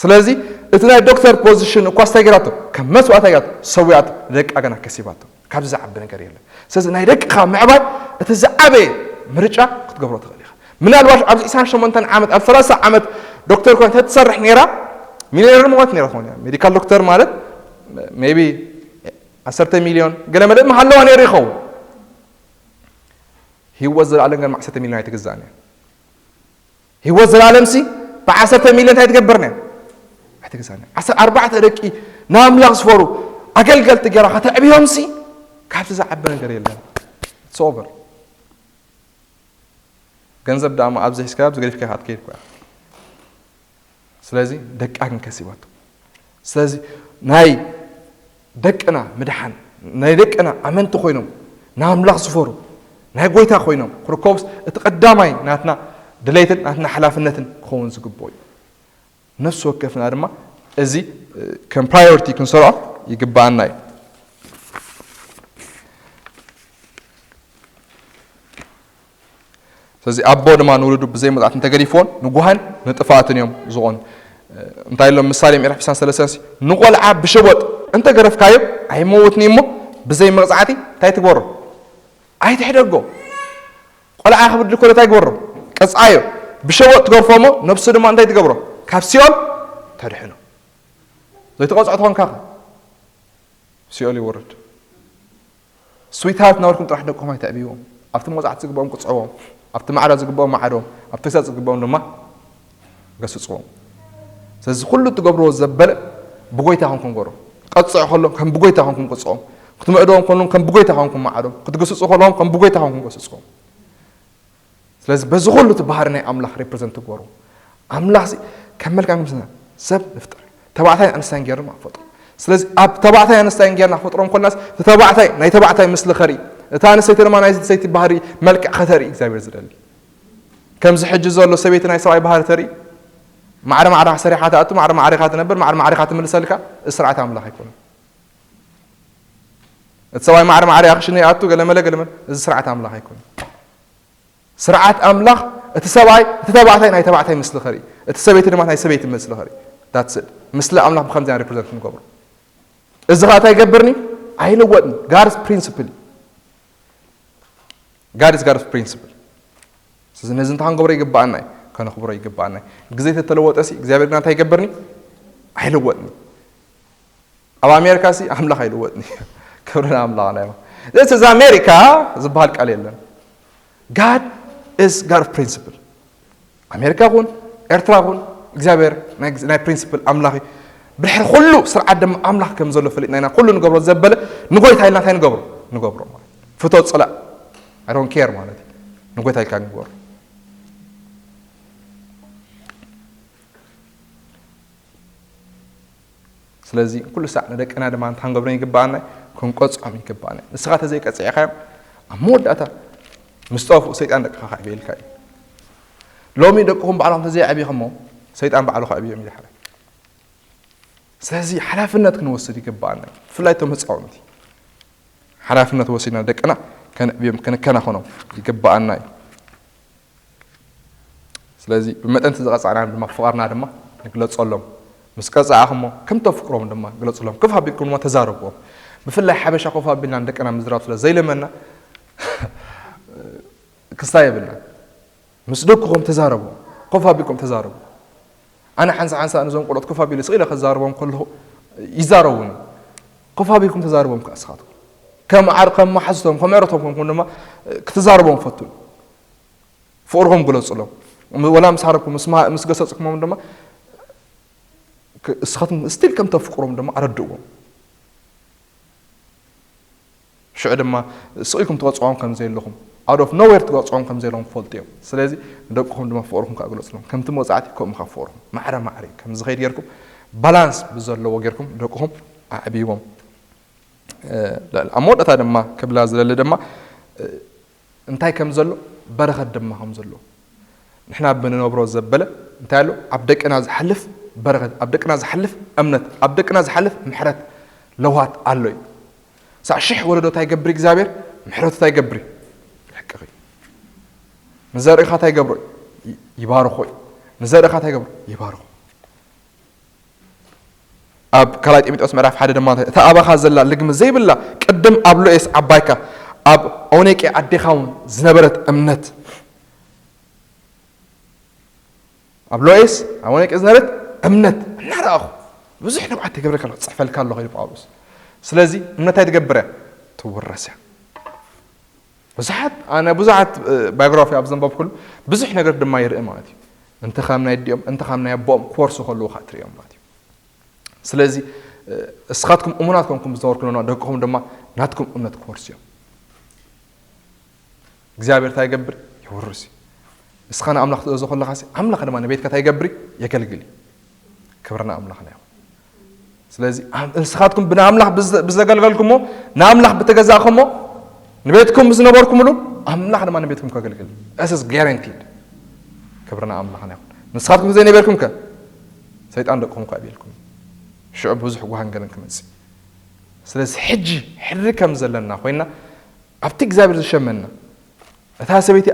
ስለዚ እቲ ናይ ዶክተር ፖዚሽን እኳ ስታይ ገይራቶ፣ ከም መስዋእታ ገይራቶ ሰዊኣቶ፣ ደቃ ገና ከሲባቶ። ካብዚ ዝዓቢ ነገር የለን። ስለዚ ናይ ደቅኻ ምዕባይ እቲ ዝዓበየ ምርጫ ክትገብሮ ትኽእል ኢኻ። ምናልባት ኣብዚ ዕስራን ሸሞንተን ዓመት ኣብ ሰላሳ ዓመት ዶክተር ኮይና ተትሰርሕ ነይራ፣ ሚሊዮነር ምኾነት ነይራ ትኾን እያ። ሜዲካል ዶክተር ማለት ሜቢ ዓሰርተ ሚልዮን ገለ መለ ምሃለዋ ነይሩ ይኸውን። ህይወት ዘለኣለም ግን ዓሰርተ ሚልዮን ኣይትግዛእን እያ። ህይወት ዘለኣለምሲ ብ ዓሰርተ ሚልዮን እንታይ ትገብር ነያ? ኣይትግዛእን እያ። ዓሰርተ ኣርባዕተ ደቂ ንኣምላኽ ዝፈሩ ኣገልገልቲ ገይራ ከተዕብዮምሲ ካብቲ ዝዓቢ ነገር የለን። It's over። ገንዘብ ደኣ ኣብዚ ሒዝካ ኣብዚ ገዲፍካ ኢኻ ትከይድ እኮ። ስለዚ ደቃ ግን ከሲባቶ። ስለዚ ናይ ደቅና ምድሓን፣ ናይ ደቅና ኣመንቲ ኮይኖም ንኣምላኽ ዝፈሩ ናይ ጎይታ ኮይኖም ክርከቡስ እቲ ቀዳማይ ናትና ድሌትን ናትና ሓላፍነትን ክኸውን ዝግብኦ እዩ። ነፍሲ ወከፍና ድማ እዚ ከም ፕራዮሪቲ ክንሰርዖ ይግብኣና እዩ። ስለዚ ኣቦ ድማ ንውሉዱ ብዘይ መቕጻዕቲ እንተገዲፍዎን ንጉሃን ንጥፍኣትን እዮም ዝኾኑ። እንታይ ኢሎም ምሳሌ ምዕራፍ ዕስራን ሰለስተን ንቆልዓ ብሸቦጥ እንተገረፍካዮ ኣይመውትን እዩ እሞ ብዘይ መቕጻዕቲ እንታይ ትግበሮ? ኣይትሕደጎ። ቆልዓ ክብድል ከሎ እንታይ ግበሮ? ቀጽዓዮ። ብሸቦጥ ትገርፎ እሞ ነብሱ ድማ እንታይ ትገብሮ? ካብ ሲኦል ተድሕኖ። ዘይትቐጽዖ ተኾንካ ከ? ሲኦል ይወርድ። ስዊትሃርት ናበልኩም ጥራሕ ደቅኹም ኣይተዕብይዎም። ኣብቲ መቕጻዕቲ ዝግብኦም ቅጽዕዎም፣ ኣብቲ ማዕዳ ዝግብኦም ማዕዶም፣ ኣብቲ ተግሳጽ ዝግብኦም ድማ ገስጽዎም። ስለዚ ኩሉ እትገብርዎ ዘበለ ብጎይታ ኮንኩም ግበሩ። ቀጽዕ ከሎ ከም ብጎይታ ኮንኩም ቅጽዖም። ክትምዕድዎም ከሎ ከም ብጎይታ ኮንኩም ማዕዶም። ክትገስጹ ከለዎም ከም ብጎይታ ኮንኩም ገስጽዎም። ስለዚ በዚ ኩሉ እቲ ባህሪ ናይ ኣምላኽ ሪፕረዘንት ትግበሩ። ኣምላኽ ሲ ከም መልክዓ ከም ምስልና ሰብ ንፍጠር። ተባዕታይ ኣንስታይን ጌርና ፈጥሮ። ስለዚ ኣብ ተባዕታይ ኣንስታይን ጌርና ፈጥሮም ኮልናስ እቲ ተባዕታይ ናይ ተባዕታይ ምስሊ ከርኢ፣ እታ ኣንስተይቲ ድማ ናይ ሰይቲ ባህሪ መልክዕ ከተርኢ እግዚኣብሔር ዝደሊ። ከምዚ ሕጂ ዘሎ ሰበይቲ ናይ ሰብኣይ ባህሪ ተርኢ፣ ማዕረ ማዕረ ሰሪሓ ትኣቱ፣ ማዕረ ማዕሪኻ ትነብር፣ ማዕረ ማዕሪኻ ትምልሰልካ፣ እዚ ስርዓት ኣምላኽ ኣይኮነን። እቲ ሰብኣይ ማዕረ ማዕረ ኣኽሽነ ይኣቱ፣ ገለመለ ገለመለ፣ እዚ ስርዓት ኣምላኽ ኣይኮነን። ስርዓት ኣምላኽ እቲ ሰብኣይ እቲ ተባዕታይ ናይ ተባዕታይ ምስሊ ኸርኢ፣ እቲ ሰበይቲ ድማ ናይ ሰበይቲ ምስሊ ኸርኢ። That's it። ምስሊ ኣምላኽ ብኸምዚ ኢና ሪፕረዘንት ንገብሮ። እዚ ኸኣ እንታይ ይገብርኒ? ኣይልወጥን። God's principle። God is God's principle። ስለዚ ነዚ እንታይ ክንገብሮ ይግብኣና እዩ? ከነኽብሮ ይግብኣና እዩ። ግዜ ተተለወጠሲ እግዚኣብሔር ግና እንታይ ይገብርኒ? ኣይልወጥን። ኣብ ኣሜሪካ ሲ ኣምላኽ ኣይልወጥን እዩ። ክብሪ ንኣምላኽና ይኹን። This is ኣሜሪካ ዝበሃል ቃል የለን። God is God of principle። ኣሜሪካ ኹን ኤርትራ ኹን እግዚኣብሔር ናይ ናይ ፕሪንሲፕል ኣምላኽ እዩ። ብድሕሪ ኩሉ ስርዓት ድማ ኣምላኽ ከም ዘሎ ፈሊጥና ኢና ኩሉ ንገብሮ ዘበለ ንጎይታ ኢልና እንታይ ንገብሮ ንገብሮ ማለት ፍቶ ጽላእ I don't care ማለት እዩ። ንጎይታ ኢልካ ንግበሮ። ስለዚ ኩሉ ሳዕ ንደቅና ድማ እንታይ ክንገብሮም ይግብኣና? ክንቆጽዖም ይግብኣና። ንስኻ ተዘይቀጺዕካዮም ኣብ መወዳእታ ምስ ጠፍኡ ሰይጣን ደቅኻ ከዕብየልካ እዩ። ሎሚ ደቅኹም ባዕልኹም ተዘይዓቢኹሞ ሰይጣን ባዕሉ ከዕብዮም እዩ ድሓር። ስለዚ ሓላፍነት ክንወስድ ይግብኣና እዩ። ብፍላይ እቶም ህፃውንቲ ሓላፍነት ወሲድና ደቅና ከነዕብዮም ክንከናኸኖም ይግብኣና እዩ። ስለዚ ብመጠን እቲ ዝቐጻዕናዮም ድማ ፍቕርና ድማ ንግለጸሎም። ምስ ቀጻዕኹሞ ከም ተፍቅሮም ድማ ግለጽሎም። ኮፍ ኣቢልኩም ድማ ተዛረብዎም። ብፍላይ ሓበሻ ኮፍ ኣቢልና ንደቅና ምዝራብ ስለ ዘይለመና ክስታይ የብልና። ምስ ደቅኹም ተዛረብዎም። ኮፍ ኣቢልኩም ተዛረቡ። ኣነ ሓንሳ ሓንሳ ነዞም ቆልዑት ኮፍ ኣቢለ ስቕ ኢለ ከዛርቦም ከለኹ ይዛረቡኒ። ኮፍ ኣቢልኩም ተዛረቦም ከኣ ንስኻትኩም። ከም ዓር ከም መሓዝቶም ከም ዕረቶም ኮንኩም ድማ ክትዛረቦም ፈትኑ። ፍቕርኹም ግለጹሎም። ወላ ምስ ሃረብኩም ምስ ገሰጽኩሞም ድማ እስኻትኩም ስቲል ከም ተፍቅሮም ድማ ኣረድእዎም። ሽዑ ድማ ስቕ ኢልኩም ትቐጽዖም ከም ዘየለኹም out of nowhere ትቐጽዖም ከም ዘየለኹም ክፈልጡ እዮም። ስለዚ ንደቅኹም ድማ ፍቕርኹም ከኣ ግለጹሎም። ከምቲ መቕጻዕቲ ከምኡ ከኣ ፍቕርኹም ማዕረ ማዕረ እዩ። ከም ዝኸይድ ጌርኩም ባላንስ ብዘለዎ ጌርኩም ደቅኹም ኣዕብይዎም። ኣብ መወዳእታ ድማ ክብላ ዝደሊ ድማ እንታይ ከም ዘሎ በረኸት ድማ ከም ዘሎ ንሕና ብንነብሮ ዘበለ እንታይ ኣሎ ኣብ ደቅና ዝሓልፍ በረኸት ኣብ ደቅና ዝሓልፍ እምነት ኣብ ደቅና ዝሓልፍ ምሕረት ለውሃት ኣሎ እዩ። ሳዕ ሽሕ ወለዶ እንታይ ገብር እግዚኣብሔር ምሕረቱ እንታይ ገብር ይሕቅቕ እዩ። ንዘርእኻ እንታይ ገብሮ ይባርኾ እዩ። ንዘርእኻ እንታይ ገብሮ ይባርኾ። ኣብ ካልኣይ ጢሞቴዎስ ምዕራፍ ሓደ ድማ እታ ኣባኻ ዘላ ልግሚ ዘይብላ ቅድም ኣብ ሎኤስ ዓባይካ ኣብ ኣውኔቄ ኣዴኻ እውን ዝነበረት እምነት ኣብ ሎኤስ ኣብ ኣውኔቄ ዝነበረት እምነት እናረኣኹ ብዙሕ ንብዓት ትገብረካ ኣለኹ፣ ጽሕፈልካ ኣለኹ ኢሉ ጳውሎስ። ስለዚ እምነት ኣይትገብር እያ፣ ትውረስ እያ። ብዙሓት ኣነ ብዙሓት ባዮግራፊ ኣብ ዘንበብኩሉ ብዙሕ ነገር ድማ ይርኢ ማለት እዩ። እንተ ከም ናይ ኣዲኦም እንተ ከም ናይ ኣቦኦም ክወርሱ ከለዉ ከዓ ትርእዮም ማለት እዩ። ስለዚ እስኻትኩም እሙናት ኮንኩም ዝነበርኩም ደቅኹም ድማ ናትኩም እምነት ክወርሱ እዮም። እግዚኣብሔር እንታይ ይገብር? የውርስ እዩ። እስኻ ንኣምላኽ ትእዘዞ ከለኻ ኣምላኽ ድማ ንቤትካ እንታይ ይገብር? የገልግል እዩ። ክብርና ኣምላኽና ይኹን። ስለዚ ንስኻትኩም ብንኣምላኽ ብዘገልገልኩሞ ንኣምላኽ ብተገዛእኩሞ ንቤትኩም ዝነበርኩምሉ ኣምላኽ ድማ ንቤትኩም ከገልግል እስ ጋራንቲድ። ክብርና ኣምላኽና ይኹን። ንስኻትኩም ዘይነበርኩም ከ ሰይጣን ደቅኹም ከ ኣብየልኩም። ሽዑ ብዙሕ ጓሃን ገለን ክመፅእ። ስለዚ ሕጂ ሕሪ ከም ዘለና ኮይና ኣብቲ እግዚኣብሔር ዝሸመና እታ ሰበይቲ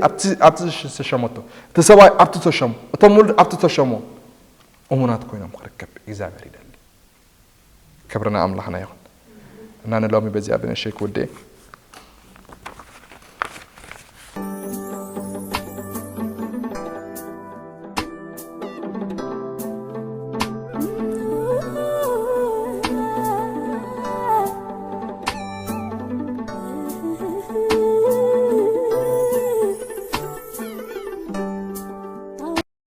ኣብቲ ዝተሸመቶ እቲ ሰብኣይ ኣብቲ ተሸሙ እቶም ውሉድ ኣብቲ ተሸሙ እሙናት ኮይኖም ክርከብ እግዚኣብሔር ይደሊ። ክብርና ኣምላኽና ይኹን። እና ንሎሚ በዚኣ ብንእሽተይ ክውድእ